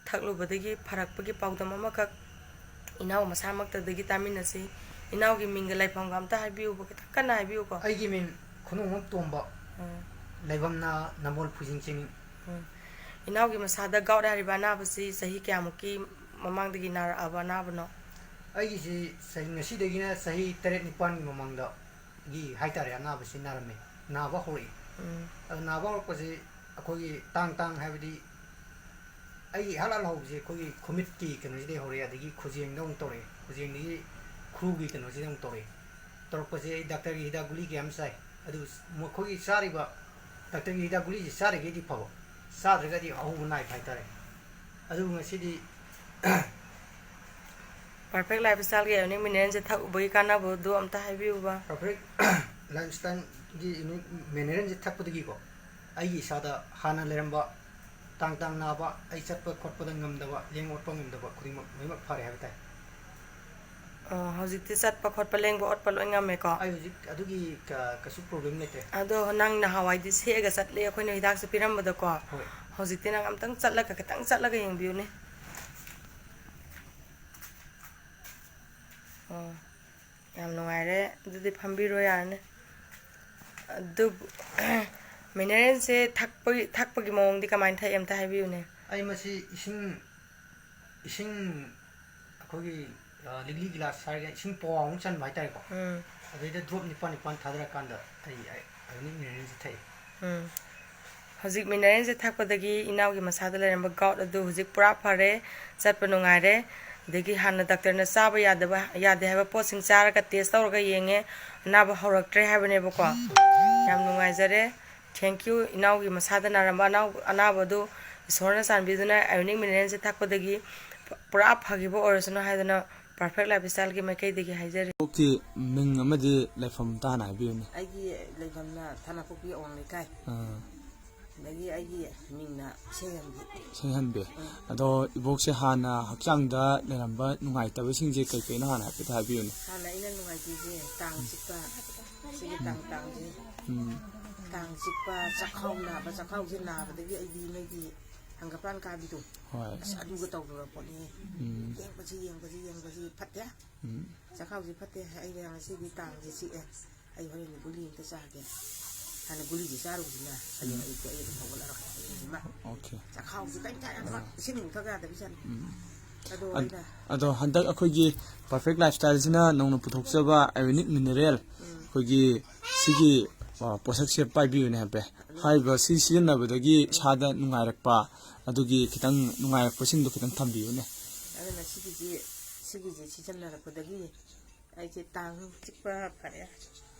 ꯊꯛꯂꯨꯕꯗꯒꯤ ꯐꯔꯛꯄꯒꯤ ꯄꯥꯎꯗꯝ ꯑꯃꯈꯛ ꯏꯅꯥꯎ ꯃꯁꯥꯃꯛꯇꯗꯒꯤ ꯇꯥꯃꯤꯟꯅꯁꯤ꯫ ꯏꯅꯥꯎꯒꯤ ꯃꯤꯡꯒ ꯂꯩꯐꯝꯒ ꯑꯝꯇ ꯍꯥꯏꯕꯤꯌꯨꯕ, ꯈꯤꯇꯪ ꯀꯟꯅ ꯍꯥꯏꯕꯤꯌꯨꯀꯣ꯫ ꯑꯩꯒꯤ ꯃꯤꯡ ꯈꯨꯅꯧꯉꯝ ꯇꯣꯝꯕ, ꯎꯝ, ꯂꯩꯐꯝꯅ ꯅꯝꯕꯣꯜ ꯐꯨꯖꯤꯡ ꯆꯤꯡ꯫ ꯎꯝ꯫ ꯏꯅꯥꯎꯒꯤ ꯃꯁꯥꯗ ꯒꯥꯎꯠ ꯍꯥꯏꯔꯤꯕ ꯑꯅꯥꯕꯁꯤ ꯆꯍꯤ ꯀꯌꯥꯃꯨꯛꯀꯤ ꯃꯃꯥꯡꯗꯒꯤ ꯅꯥꯔꯛꯑꯕ ꯑꯅꯥꯕꯅꯣ? ꯑꯩꯒꯤꯁꯤ ꯆꯍꯤ, ꯉꯁꯤꯗꯒꯤꯅ ꯆꯍꯤ ꯇꯔꯦꯠ ꯅꯤꯄꯥꯜꯒꯤ ꯃꯃꯥꯡꯗꯒꯤ ꯍꯥꯏꯇꯥꯔꯦ, ꯑꯅꯥꯕꯁꯤ ꯅꯥꯔꯝꯃꯦ, ꯅꯥꯕ ꯍꯧꯔꯛꯏ꯫ ꯎꯝ꯫ ꯑꯗꯨ ꯅꯥꯕ ꯍꯧꯔꯛꯄꯁꯤ ꯑꯩꯈꯣꯏꯒꯤ ꯇꯥꯡ ꯇꯥꯡ ꯍꯥꯏꯕꯗꯤ ꯑꯩꯒꯤ ꯏꯍꯥꯟ ꯍꯥꯟꯅ ꯍꯧꯕꯁꯦ ꯑꯩꯈꯣꯏꯒꯤ ꯈꯨꯃꯤꯠꯀꯤ ꯀꯩꯅꯣꯁꯤꯗꯩ ꯍꯧꯔꯛꯑꯦ, ꯑꯗꯒꯤ ꯈꯨꯖꯦꯡꯗ ꯑꯃꯨꯛ ꯇꯧꯔꯛꯑꯦ, ꯈꯨꯖꯦꯡꯗꯒꯤ ꯈꯨꯔꯨꯒꯤ ꯀꯩꯅꯣꯁꯤꯗ ꯑꯃꯨꯛ ꯇꯧꯔꯛꯑꯦ꯫ ꯇꯧꯔꯛꯄꯁꯦ ꯑꯩ ꯗꯥꯛꯇꯔꯒꯤ ꯍꯤꯗꯥꯛ ꯒꯨꯂꯤ ꯀꯌꯥ ꯑꯃ ꯆꯥꯏ, ꯑꯗꯨ ꯃꯈꯣꯏꯒꯤ ꯆꯥꯔꯤꯕ ꯗꯥꯛꯇꯔꯒꯤ ꯍꯤꯗꯥꯛ ꯒꯨꯂꯤꯁꯤ ꯆꯥꯔꯤꯈꯩꯗꯤ ꯐꯕ, ꯆꯥꯗ꯭ꯔꯒꯗꯤ ꯑꯍꯧꯕ ꯅꯥꯏꯕ ꯍꯥꯏꯇꯥꯔꯦ꯫ ꯑꯗꯨꯕꯨ ꯉꯁꯤꯗꯤ ꯄꯔꯐꯦꯛ ꯂꯥꯏꯐ ꯁ꯭ꯇꯥꯏꯜꯒꯤ ꯑꯥꯏꯑꯣꯅꯤꯛ ꯃꯤꯅꯔꯦꯜꯁꯦ ꯊꯛꯎꯕꯒꯤ ꯀꯥꯟꯅꯕꯗꯨ ꯑꯝꯇ ꯍꯥꯏꯕꯤꯌꯨꯕ꯫ ꯄꯔꯐꯦꯛ ꯂꯥꯏꯐ ꯁ꯭ꯇꯥꯏꯜꯒꯤ ꯃꯤꯅꯔꯦꯜꯁꯦ ꯊꯛꯄꯗꯒꯤꯀꯣ, ꯑꯩꯒꯤ ꯏꯁꯥꯗ ꯍꯥꯟꯅ ꯂꯩꯔꯝꯕ ꯇꯥꯡ ꯇꯥꯡ ꯅꯥꯕ, ꯑꯩ ꯆꯠꯄ ꯈꯣꯠꯄꯗ ꯉꯝꯗꯕ, ꯂꯦꯡ ꯑꯣꯠꯄ ꯉꯝꯗꯕ ꯈꯨꯗꯤꯡꯃꯛ ꯂꯣꯏꯅꯃꯛ ꯐꯔꯦ ꯍꯥꯏꯕ ꯇꯥꯏ꯫ ꯑꯣ, ꯍꯧꯖꯤꯛꯇꯤ ꯆꯠꯄ ꯈꯣꯠꯄ, ꯂꯦꯡꯕ ꯑꯣꯠꯄ ꯂꯣꯏ ꯉꯝꯃꯦꯀꯣ? ꯑꯩ ꯍꯧꯖꯤꯛ ꯑꯗꯨꯒꯤ ꯀ-, ꯀꯩꯁꯨ ꯄ꯭ꯔꯣꯕ꯭ꯂꯦꯝ ꯂꯩꯇ꯭ꯔꯦ꯫ ꯑꯗꯣ ꯅꯪ ꯅꯍꯥꯟꯋꯥꯏꯗꯤ ꯁꯦꯛꯑꯒ ꯆꯠꯂꯦ ꯑꯩꯈꯣꯏꯅ ꯍꯤꯗꯥꯛꯁꯦ ꯄꯤꯔꯝꯕꯗꯀꯣ꯫ ꯍꯣꯏ꯫ ꯍꯧꯖꯤꯛꯇꯤ ꯅꯪ ꯑꯝꯇꯪ ꯆꯠꯂꯒ, ꯈꯤꯇꯪ ꯆꯠꯂꯒ ꯌꯦꯡꯕꯤꯌꯨꯅꯦ꯫ ꯑꯣ, ꯌꯥꯝ ꯅꯨꯡꯉꯥꯏꯔꯦ꯫ ꯑꯗꯨꯗꯤ ꯐꯝꯕꯤꯔꯣ ꯌꯥꯔꯅꯤ꯫ ꯑꯗꯨꯕꯨ ꯃꯤꯅꯔꯦꯜꯁꯦ ꯊꯛꯄꯒꯤ, ꯊꯛꯄꯒꯤ ꯃꯑꯣꯡꯗꯤ ꯀꯃꯥꯏꯅ ꯊꯛꯏ ꯑꯝꯇ ꯍꯥꯏꯕꯤꯌꯨꯅꯦ꯫ ꯑꯩ ꯃꯁꯤ ꯏꯁꯤꯡ, ꯏꯁꯤꯡ ꯑꯩꯈꯣꯏꯒꯤ ꯂꯤꯛꯂꯤ ꯒꯤꯂꯥꯁ ꯍꯥꯏꯔꯒ ꯏꯁꯤꯡ ꯄꯋꯥ ꯑꯃꯨꯛ ꯆꯟꯕ ꯍꯥꯏꯇꯥꯔꯦꯀꯣ꯫ ꯎꯝ꯫ ꯑꯗꯩꯗ ꯗ꯭ꯔꯣꯞ ꯅꯤꯄꯥꯟ ꯅꯤꯄꯥꯟ ꯊꯥꯗꯔꯀꯥꯟꯗ ꯑꯩ ꯑꯩ ꯑꯌꯨꯅꯤꯛ ꯃꯤꯅꯔꯦꯜꯁꯦ ꯊꯛꯏ꯫ ꯎꯝ꯫ ꯍꯧꯖꯤꯛ ꯃꯤꯅꯔꯦꯜꯁꯦ ꯊꯛꯄꯗꯒꯤ ꯏꯅꯥꯎꯒꯤ ꯃꯁꯥꯗ ꯂꯩꯔꯝꯕ ꯒꯥꯎꯠ ꯑꯗꯨ ꯍꯧꯖꯤꯛ ꯄꯨꯔꯥ ꯐꯔꯦ, ꯆꯠꯄ ꯅꯨꯡꯉꯥꯏꯔꯦ꯫ ꯑꯗꯒꯤ ꯍꯥꯟꯅ ꯗꯥꯛꯇꯔꯅ ꯆꯥꯕ ꯌꯥꯗꯕ, ꯌꯥꯗꯦ ꯍꯥꯏꯕ ꯄꯣꯠꯁꯤꯡ ꯆꯥꯔꯒ ꯇꯦꯁ ꯇꯧꯔꯒ ꯌꯦꯡꯉꯦ, ꯑꯅꯥꯕ ꯍꯧꯔꯛꯇ꯭ꯔꯦ ꯍꯥꯏꯕꯅꯦꯕꯀꯣ꯫ ꯌꯥꯝ ꯅꯨꯡꯉꯥꯏꯖꯔꯦ꯫ Thank you꯫ ꯏꯅꯥꯎꯒꯤ ꯃꯁꯥꯗ ꯅꯥꯔꯝꯕ ꯑꯅꯥꯎ-, ꯑꯅꯥꯕꯗꯨ ꯏꯁꯣꯔꯅ ꯆꯥꯟꯕꯤꯗꯨꯅ ꯑꯌꯨꯅꯤꯛ ꯃꯤꯅꯔꯦꯜꯁꯦ ꯊꯛꯄꯗꯒꯤ ꯄꯨꯔꯥ ꯐꯈꯤꯕ ꯑꯣꯏꯔꯁꯅꯨ ꯍꯥꯏꯗꯅ Perfect Lifestyle ꯒꯤ ꯃꯥꯏꯀꯩꯗꯒꯤ ꯍꯥꯏꯖꯔꯤ꯫ ꯏꯕꯣꯛꯀꯤ ꯃꯤꯡ ꯑꯃꯗꯤ ꯂꯩꯐꯝ ꯑꯝꯇ ꯍꯥꯟꯅ ꯍꯥꯏꯕꯤꯌꯨꯅꯦ꯫ ꯑꯩꯒꯤ ꯂꯩꯐꯝꯅ ꯊꯥꯅꯄꯣꯛꯄꯤ ꯑꯋꯥꯡ ꯂꯩꯀꯥꯏ꯫ ꯑꯥ꯫ ꯑꯗꯒꯤ ꯑꯩꯒꯤ ꯃꯤꯡꯅ ꯏꯁꯩꯍꯟꯕꯤ꯫ ꯏꯁꯩꯍꯟꯕꯤ꯫ ꯑꯗꯣ ꯏꯕꯣꯛꯁꯦ ꯍꯥꯟꯅ ꯍꯛꯆꯥꯡꯗ ꯂꯩꯔꯝꯕ ꯅꯨꯡꯉꯥꯏꯇꯕꯁꯤꯡꯁꯦ ꯀꯩ ꯀꯩꯅꯣ ꯍꯥꯟꯅ ꯍꯥꯏꯐꯦꯠ ꯍꯥꯏꯕꯤꯌꯨꯅꯦ꯫ ꯍꯥꯟꯅ ꯑꯩꯅ ꯅꯨꯡꯉꯥꯏꯇ꯭ꯔꯤꯁꯦ ꯇꯥꯡ ꯆꯤꯛꯄ, ꯁꯤꯒꯤ ꯇꯥꯡ, ꯇꯥꯡꯁꯦ꯫ ꯎꯝ꯫ ꯇꯥꯡ ꯆꯤꯛꯄ, ꯆꯥꯛꯈꯥꯎ ꯅꯥꯕ, ꯆꯥꯛꯈꯥꯎꯁꯦ ꯅꯥꯕꯗꯒꯤ ꯑꯩꯗꯤ ꯅꯣꯏꯒꯤ ꯍꯪꯒꯄꯥꯟ ꯀꯥꯕꯤꯗꯣ꯫ ꯍꯣꯏ꯫ ꯑꯁ, ꯑꯗꯨꯒ ꯇꯧꯗꯕ ꯄꯣꯠꯅꯤ꯫ ꯎꯝ꯫ ꯌꯦꯡꯕꯁꯤ, ꯌꯦꯡꯕꯁꯤ, ꯌꯦꯡꯕꯁꯤ ꯐꯠꯇꯦ꯫ ꯎꯝ꯫ ꯆꯥꯛꯈꯥꯎꯁꯤ ꯐꯠꯇꯦ꯫ ꯑꯩꯅ ꯉꯁꯤꯗꯤ ꯇꯥꯡꯁꯤ ꯆꯤꯛꯑꯦ꯫ ꯑꯩ ꯍꯣꯔꯦꯟ ꯒꯨꯂꯤ ꯑꯝꯇ ꯆꯥꯒꯦ꯫ ꯍꯥꯟꯅ ꯒꯨꯂꯤꯁꯤ ꯆꯥꯔꯨꯕꯁꯤꯅ ꯍꯌꯦꯡ ꯑꯌꯨꯛꯇ ꯑꯩ ꯑꯗꯨꯝ ꯍꯧꯒꯠꯂꯔꯣꯏ꯫ ꯑꯩꯁꯤꯃ ꯑꯣꯀꯦ꯫ ꯆꯥꯛꯈꯥꯎꯁꯤ ꯀꯔꯤꯝꯇ ꯌꯥꯗꯕ, ꯏꯁꯤꯡ ꯑꯃꯨꯛ ꯊꯛ ꯌꯥꯗꯕꯤ ꯖꯥꯠꯅꯤ꯫ ꯎꯝ꯫ ꯑꯗꯣ ꯑꯟ-, ꯑꯩꯅ ꯑꯗꯣ ꯍꯟꯗꯛ ꯑꯩꯈꯣꯏꯒꯤ Perfect Lifestyle ꯁꯤꯅ ꯅꯧꯅ ꯄꯨꯊꯣꯛꯆꯕ ꯑꯥꯌꯨꯔꯚꯦꯗꯤꯛ ꯃꯤꯅꯔꯦꯜ, ꯎꯝ꯫ ꯑꯩꯈꯣꯏꯒꯤ ꯁꯤꯒꯤ, ꯑ, ꯄꯣꯠꯁꯛꯁꯦ ꯄꯥꯏꯕꯤꯌꯨꯅꯦ ꯍꯥꯏꯐꯦꯠ꯫ ꯍꯥꯏꯔꯤꯕ ꯁꯤ ꯁꯤꯖꯤꯟꯅꯕꯗꯒꯤ ꯏꯁꯥꯗ ꯅꯨꯡꯉꯥꯏꯔꯛꯄ, ꯑꯗꯨꯒꯤ ꯈꯤꯇꯪ ꯅꯨꯡꯉꯥꯏꯔꯛꯄꯁꯤꯡꯗꯣ ꯈꯤꯇꯪ ꯊꯝꯕꯤꯌꯨꯅꯦ꯫ ꯑꯗꯨꯅ ꯁꯤꯒꯤꯁꯤ, ꯁꯤꯒꯤꯁꯤ ꯁꯤꯖꯤꯟꯅꯔꯛꯄꯗꯒꯤ ꯑꯩꯁꯦ ꯇꯥꯡ ꯆꯤꯛꯄ ꯐꯔꯦ꯫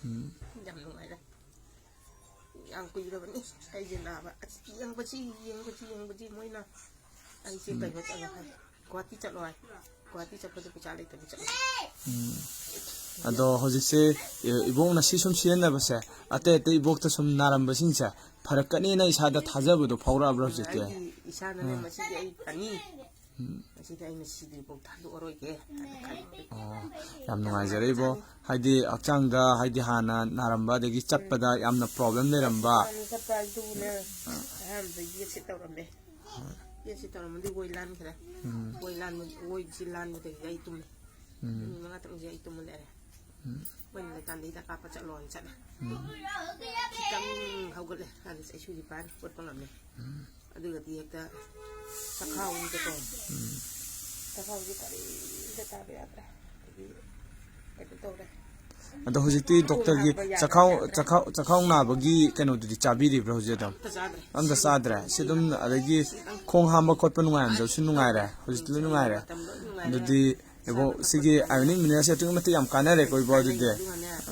ꯎꯝ꯫ ꯌꯥꯝ ꯅꯨꯡꯉꯥꯏꯔꯦ꯫ ꯌꯥꯝ ꯀꯨꯏꯔꯕꯅꯤ ꯑꯩꯁꯦ ꯅꯥꯕ꯫ ꯑꯁ, ꯌꯦꯡꯕꯁꯤ, ꯌꯦꯡꯕꯁꯤ, ꯌꯦꯡꯕꯁꯤ ꯃꯣꯏꯅ ꯑꯩꯁꯦ ꯎꯝ꯫ ꯀꯩꯅꯣ ꯆꯠꯂꯣ ꯍꯥꯏ, ꯒꯨꯍꯥꯇꯤ ꯆꯠꯂꯣ ꯍꯥꯏ꯫ ꯒꯨꯍꯥꯇꯤ ꯆꯠꯄꯗꯣ ꯄꯩꯁꯥ ꯂꯩꯇꯕ ꯆꯠꯂꯣ ꯍꯥꯏ꯫ ꯎꯝ꯫ ꯑꯗꯣ ꯍꯧꯖꯤꯛꯁꯦ, ꯑꯦ, ꯏꯕꯣꯛꯅ ꯁꯤ ꯁꯨꯝ ꯁꯤꯖꯤꯟꯅꯕꯁꯦ ꯑꯇꯩ ꯑꯇꯩ ꯏꯕꯣꯛꯇ ꯁꯨꯝ ꯅꯥꯔꯝꯕꯁꯤꯡꯁꯦ ꯐꯔꯛꯀꯅꯤꯅ ꯏꯁꯥꯗ ꯊꯥꯖꯕꯗꯣ ꯐꯥꯎꯔꯛꯑꯕ꯭ꯔꯥ ꯍꯧꯖꯤꯛꯇꯤ? ꯑꯩꯒꯤ ꯏꯁꯥꯅꯅꯦ, ꯑꯥ꯫ ꯃꯁꯤꯗꯤ ꯑꯩ ꯐꯅꯤ꯫ ꯎꯝ꯫ ꯃꯁꯤꯗꯤ ꯑꯩꯅ ꯁꯤꯗ꯭ꯔꯤꯐꯥꯎ ꯊꯥꯗꯣꯛꯑꯔꯣꯏꯒꯦ ꯍꯥꯏꯅ ꯈꯜꯂꯤ꯫ ꯑꯣ, ꯌꯥꯝ ꯅꯨꯡꯉꯥꯏꯖꯔꯦ ꯏꯕꯣ꯫ ꯍꯥꯏꯗꯤ ꯍꯛꯆꯥꯡꯗ, ꯍꯥꯏꯗꯤ ꯍꯥꯟꯅ ꯅꯥꯔꯝꯕ, ꯑꯗꯒꯤ ꯆꯠꯄꯗ ꯌꯥꯝꯅ ꯄ꯭ꯔꯣꯕ꯭ꯂꯦꯝ ꯂꯩꯔꯝꯕ꯫ ꯆꯠꯄ ꯑꯗꯨꯅ ꯑꯍꯥꯟꯕꯗ ꯌꯦꯠꯁꯦ ꯇꯧꯔꯝꯃꯦ꯫ ꯌꯦꯠꯁꯦ ꯇꯧꯔꯝꯃꯗꯤ ꯑꯣꯏ ꯂꯥꯟꯈ꯭ꯔꯦ꯫ ꯎꯝ꯫ ꯑꯣꯏ ꯂꯥꯟꯕ, ꯑꯣꯏꯁꯤ ꯂꯥꯟꯕꯗꯒꯤ ꯑꯩ ꯇꯨꯝꯃꯦ꯫ ꯎꯝ꯫ ꯅꯨꯃꯤꯠ ꯃꯉꯥ ꯇꯔꯨꯛꯁꯦ ꯑꯩ ꯇꯨꯝꯃ ꯂꯩꯔꯦ꯫ ꯎꯝ꯫ ꯃꯣꯏꯅ ꯂꯩꯀꯥꯟꯗ ꯍꯤꯗꯥꯛ ꯀꯥꯞꯄ ꯆꯠꯂꯣꯅ ꯆꯠꯂꯦ꯫ ꯎꯝ꯫ ꯈꯤꯇꯪ ꯍꯧꯒꯠꯂꯦ꯫ ꯑꯗꯨꯁꯨ ꯑꯩꯁꯨ ꯅꯤꯄꯥꯟ ꯍꯧꯒꯠꯄ ꯉꯝꯃꯦ꯫ ꯎꯝ꯫ ꯑꯗꯨꯒꯗꯤ ꯍꯦꯛꯇ ꯆꯈꯥꯎ ꯑꯝꯇ ꯇꯧ꯫ ꯎꯝ꯫ ꯆꯈꯥꯎꯁꯦ ꯀꯔꯤꯝꯇ ꯆꯥꯕ ꯌꯥꯗ꯭ꯔꯦ꯫ ꯑꯗꯒꯤ ꯀꯩꯅꯣ ꯇꯧꯔꯦ꯫ ꯑꯗꯣ ꯍꯧꯖꯤꯛꯇꯤ ꯗꯣꯛꯇꯔꯒꯤ ꯆꯈꯥꯎ ꯆꯈꯥꯎ ꯆꯈꯥꯎ ꯅꯥꯕꯒꯤ ꯀꯩꯅꯣꯗꯨꯗꯤ ꯆꯥꯕꯤꯔꯤꯕ꯭ꯔꯥ ꯍꯧꯖꯤꯛ ꯑꯗꯨꯝ? ꯑꯝꯇ ꯆꯥꯗ꯭ꯔꯦ꯫ ꯁꯤ ꯑꯗꯨꯝ, ꯑꯗꯒꯤ ꯈꯣꯡ ꯍꯥꯝꯕ ꯈꯣꯠꯄ ꯅꯨꯡꯉꯥꯏꯔꯝꯗꯕꯁꯨ ꯅꯨꯡꯉꯥꯏꯔꯦ, ꯍꯧꯖꯤꯛꯇꯤ ꯂꯣꯏ ꯅꯨꯡꯉꯥꯏꯔꯦ꯫ ꯑꯗꯨꯗꯤ ꯏꯕꯣ, ꯁꯤꯒꯤ ꯑꯥꯏꯑꯣꯅꯤꯛ ꯃꯤꯅꯔꯦꯜꯁꯦ ꯑꯗꯨꯛꯀꯤ ꯃꯇꯤꯛ ꯌꯥꯝ ꯀꯥꯟꯅꯔꯦꯀꯣ ꯏꯕꯣ꯫ ꯑꯗꯨꯗꯤ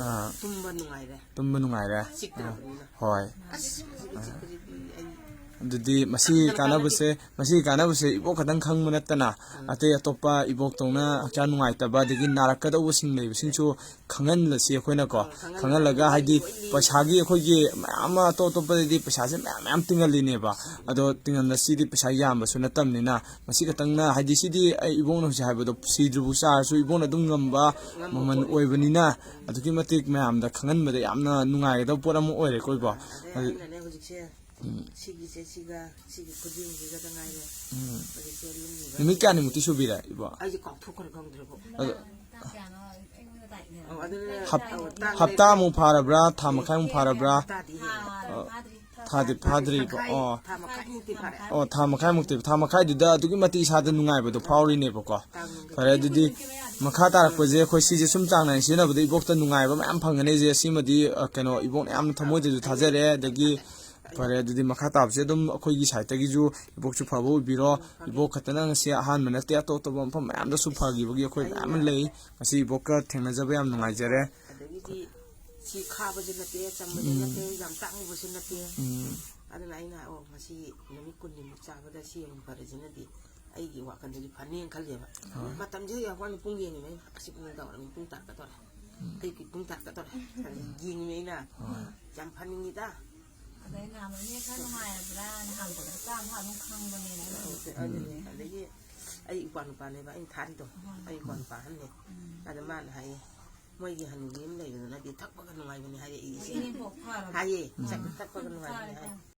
ꯑꯥ, ꯇꯨꯝꯕ ꯅꯨꯡꯉꯥꯏꯔꯦ꯫ ꯇꯨꯝꯕ ꯅꯨꯡꯉꯥꯏꯔꯦ꯫ ꯆꯤꯛꯇ꯭ꯔꯕꯅꯤꯅ꯫ ꯑꯥ, ꯍꯣꯏ꯫ ꯑꯁ, ꯍꯧꯖꯤꯛꯀꯤ ꯆꯤꯛꯄꯁꯤꯗꯤ ꯑꯩ ꯃꯁꯤꯒꯤ ꯀꯥꯟꯅꯕꯁꯦ, ꯃꯁꯤꯒꯤ ꯀꯥꯟꯅꯕꯁꯦ ꯏꯕꯣꯛ ꯈꯛꯇꯪ ꯈꯪꯕ ꯅꯠꯇꯅ, ꯑꯇꯩ ꯑꯇꯣꯞꯄ ꯏꯕꯣꯛꯇꯧꯅ ꯍꯛꯆꯥꯡ ꯅꯨꯡꯉꯥꯏꯇꯕ ꯑꯗꯒꯤ ꯅꯥꯔꯛꯀꯗꯧꯕꯁꯤꯡ ꯂꯩꯕꯁꯤꯡꯁꯨ ꯈꯪꯍꯜꯂꯁꯤ ꯑꯩꯈꯣꯏꯅꯀꯣ꯫ ꯈꯪꯍꯜꯂꯒ, ꯍꯥꯏꯗꯤ, ꯄꯩꯁꯥꯒꯤ ꯑꯩꯈꯣꯏꯒꯤ ꯃꯌꯥꯝ ꯑꯃ ꯑꯇꯣꯞ ꯑꯇꯣꯞꯄꯗꯗꯤ ꯄꯩꯁꯥꯁꯦ ꯃꯌꯥꯝ ꯃꯌꯥꯝ ꯇꯤꯡꯍꯜꯂꯤꯅꯦꯕ꯫ ꯑꯗꯣ ꯇꯤꯡꯍꯜꯂꯁꯤꯗꯤ ꯄꯩꯁꯥ ꯌꯥꯝꯕꯁꯨ ꯅꯠꯇꯕꯅꯤꯅ, ꯃꯁꯤ ꯈꯛꯇꯪꯅ, ꯍꯥꯏꯗꯤ, ꯁꯤꯗꯤ ꯑꯩ ꯏꯕꯣꯛꯅ ꯍꯧꯖꯤꯛ ꯍꯥꯏꯕꯗꯣ, ꯁꯤꯗ꯭ꯔꯤꯕꯨ ꯆꯥꯔꯁꯨ ꯏꯕꯣꯛꯅ ꯑꯗꯨꯝ ꯉꯝꯕ ꯃꯃꯜ ꯑꯣꯏꯕꯅꯤꯅ, ꯑꯗꯨꯛꯀꯤ ꯃꯇꯤꯛ ꯃꯌꯥꯝꯗ ꯈꯪꯍꯟꯕꯗ ꯌꯥꯝꯅ ꯅꯨꯡꯉꯥꯏꯒꯗꯕ ꯄꯣꯠ ꯑꯃ ꯑꯣꯏꯔꯦꯀꯣ ꯏꯕꯣ꯫ ꯑꯗꯩ ꯑꯗꯨ ꯑꯩꯅꯅꯦ ꯍꯧꯖꯤꯛꯁꯦ, ꯎꯝ꯫ ꯁꯤꯒꯤꯁꯦ ꯁꯤꯒ ꯁꯤꯒꯤ ꯈꯨꯖꯤꯟꯁꯤꯒꯗ ꯉꯥꯏꯔꯦ꯫ ꯎꯝ꯫ ꯍꯧꯖꯤꯛꯁꯦ ꯂꯨꯝꯃꯤꯕ꯫ ꯅꯨꯃꯤꯠ ꯀꯌꯥꯅꯤꯃꯨꯛꯇꯤ ꯁꯨꯕꯤꯔꯦ ꯏꯕꯣ? ꯑꯩꯁꯦ ꯀꯥꯎꯊꯣꯛꯈ꯭ꯔꯦ, ꯈꯪꯗ꯭ꯔꯦꯀꯣ꯫ ꯑꯗꯣ ꯑꯧ, ꯑꯗꯨꯅ, ꯍꯞ-, ꯑꯧ, ꯇꯥꯡ ꯍꯞꯇꯥꯃꯨꯛ ꯐꯥꯔꯕ꯭ꯔꯥ? ꯊꯥ ꯃꯈꯥꯏꯃꯨꯛ ꯐꯥꯔꯕ꯭ꯔꯥ? ꯍꯞꯇꯥꯗꯤ ꯍꯦꯜꯂꯦ꯫ ꯑ, ꯊꯥꯗꯤ ꯐꯥꯗ꯭ꯔꯤꯕ꯫ ꯊꯥ ꯃꯈꯥꯏ, ꯑꯣ꯫ ꯊꯥ ꯃꯈꯥꯏꯃꯨꯛꯇꯤ ꯐꯥꯔꯦ꯫ ꯑꯣ, ꯊꯥ ꯃꯈꯥꯏꯃꯨꯛꯇꯤ꯫ ꯊꯥ ꯃꯈꯥꯏꯗꯨꯗ ꯑꯗꯨꯛꯀꯤ ꯃꯇꯤꯛ ꯏꯁꯥꯗ ꯅꯨꯡꯉꯥꯏꯕꯗꯣ ꯐꯥꯎꯔꯤꯅꯦꯕꯀꯣ꯫ ꯇꯥꯡ ꯐꯔꯦ, ꯑꯗꯨꯗꯤ ꯃꯈꯥ ꯇꯥꯔꯛꯄꯁꯦ ꯑꯩꯈꯣꯏ ꯁꯤꯁꯦ ꯁꯨꯝ ꯆꯥꯡ ꯅꯥꯏꯅ ꯁꯤꯖꯤꯟꯅꯕꯗ ꯏꯕꯣꯛꯇ ꯅꯨꯡꯉꯥꯏꯕ ꯃꯌꯥꯝ ꯐꯪꯒꯅꯤ꯫ ꯑꯩꯁꯦ ꯁꯤꯃꯗꯤ, ꯑ, ꯀꯩꯅꯣ, ꯏꯕꯣꯛꯅ ꯌꯥꯝꯅ ꯊꯃꯣꯏꯗꯁꯨ ꯊꯥꯖꯔꯦ꯫ ꯑꯗꯒꯤ ꯐꯔꯦ, ꯑꯗꯨꯗꯤ ꯃꯈꯥ ꯇꯥꯕꯁꯦ ꯑꯗꯨꯝ ꯑꯩꯈꯣꯏꯒꯤ ꯁꯥꯏꯠꯇꯒꯤꯁꯨ ꯏꯕꯣꯛꯁꯨ ꯐꯕ ꯑꯣꯏꯕꯤꯔꯣ꯫ ꯏꯕꯣꯛ ꯈꯛꯇꯅ ꯉꯁꯤ ꯑꯍꯥꯟꯕ ꯅꯠꯇꯦ, ꯑꯇꯣꯞ ꯑꯇꯣꯞꯄ ꯃꯐꯝ ꯃꯌꯥꯝꯗꯁꯨ ꯐꯈꯤꯕꯒꯤ ꯑꯩꯈꯣꯏ ꯃꯌꯥꯝ ꯑꯃ ꯂꯩ꯫ ꯉꯁꯤ ꯏꯕꯣꯛꯀ ꯊꯦꯡꯅꯖꯕ ꯌꯥꯝ ꯅꯨꯡꯉꯥꯏꯖꯔꯦ꯫ ꯑꯗꯒꯤꯗꯤ ꯁꯤ ꯈꯥꯕꯁꯨ ꯅꯠꯇꯦ, ꯆꯝꯕꯁꯨ ꯎꯝ꯫ ꯅꯠꯇꯦ, ꯌꯥꯝ ꯇꯥꯡꯉꯨꯕꯁꯨ ꯅꯠꯇꯦ꯫ ꯎꯝ꯫ ꯑꯗꯨꯅ ꯑꯩꯅ, ꯑꯣ, ꯉꯁꯤ ꯅꯨꯃꯤꯠ ꯀꯨꯟꯅꯤꯃꯨꯛ ꯆꯥꯕꯗ ꯁꯤ ꯑꯃꯨꯛ ꯐꯔꯁꯤꯅꯗꯤ ꯑꯩꯒꯤ ꯋꯥꯈꯜꯗꯗꯤ ꯐꯅꯤꯅ ꯈꯜꯂꯦꯕ꯫ ꯍꯣꯏ꯫ ꯃꯇꯝꯁꯦ ꯍꯧꯖꯤꯛ ꯋꯥꯅ ꯄꯨꯡ ꯌꯦꯡꯉꯤꯕ ꯑꯩꯅ, ꯑꯁꯤ ꯄꯨꯡ ꯅꯨꯡꯗꯥꯡ ꯋꯥꯏꯔꯝꯒꯤ ꯄꯨꯡ ꯇꯥꯔꯛꯀꯗꯧꯔꯦ꯫ ꯎꯝ꯫ ꯑꯌꯨꯛꯀꯤ ꯄꯨꯡ ꯇꯥꯔꯛꯀꯗꯧꯔꯦ꯫ ꯌꯦꯡꯉꯤꯕ ꯑꯩꯅ꯫ ꯍꯣꯏ꯫ ꯌꯥꯝ ꯐꯅꯤꯡꯉꯤꯗ꯫ ꯑꯗꯩ ꯅꯍꯥꯟ ꯏꯅꯦ ꯈꯔ ꯅꯨꯡꯉꯥꯏꯔꯕ꯭ꯔꯥ? ꯅꯍꯥꯟ ꯍꯪꯕꯗ ꯍꯛꯆꯥꯡ ꯑꯗꯨꯝ ꯈꯪꯕꯅꯦꯅ ꯑꯩꯅ꯫ ꯑꯗꯨꯅꯦ꯫ ꯑꯗꯒꯤ ꯑꯩ ꯏꯄ꯭ꯋꯥ ꯅꯨꯄꯥꯅꯦꯕ ꯑꯩꯅ ꯊꯥꯔꯤꯗꯣ꯫ ꯎꯝ꯫ ꯑꯩ ꯏꯄ꯭ꯋꯥ ꯅꯨꯄꯥ ꯑꯍꯟꯅꯦ꯫ ꯎꯝ꯫ ꯑꯗ ꯃꯥꯅ ꯍꯥꯏꯌꯦ, "ꯃꯣꯏꯒꯤ ꯍꯅꯨꯕꯤ ꯑꯃ ꯂꯩꯕꯗꯨꯅꯗꯤ ꯊꯛꯄꯒ ꯅꯨꯡꯉꯥꯏꯕꯅꯤ" ꯍꯥꯏꯔꯛꯏ ꯏꯆꯦ꯫ ꯏꯅꯦꯝꯕꯣꯛ ꯐꯔꯕ? ꯍꯥꯏꯌꯦ, ꯎꯝ꯫ "ꯆꯠꯄ ꯊꯛꯄꯒ ꯅꯨꯡꯉꯥꯏꯕꯅꯤ" ꯐꯔꯦ, ꯍꯥꯏ꯫ ꯐꯔꯦ꯫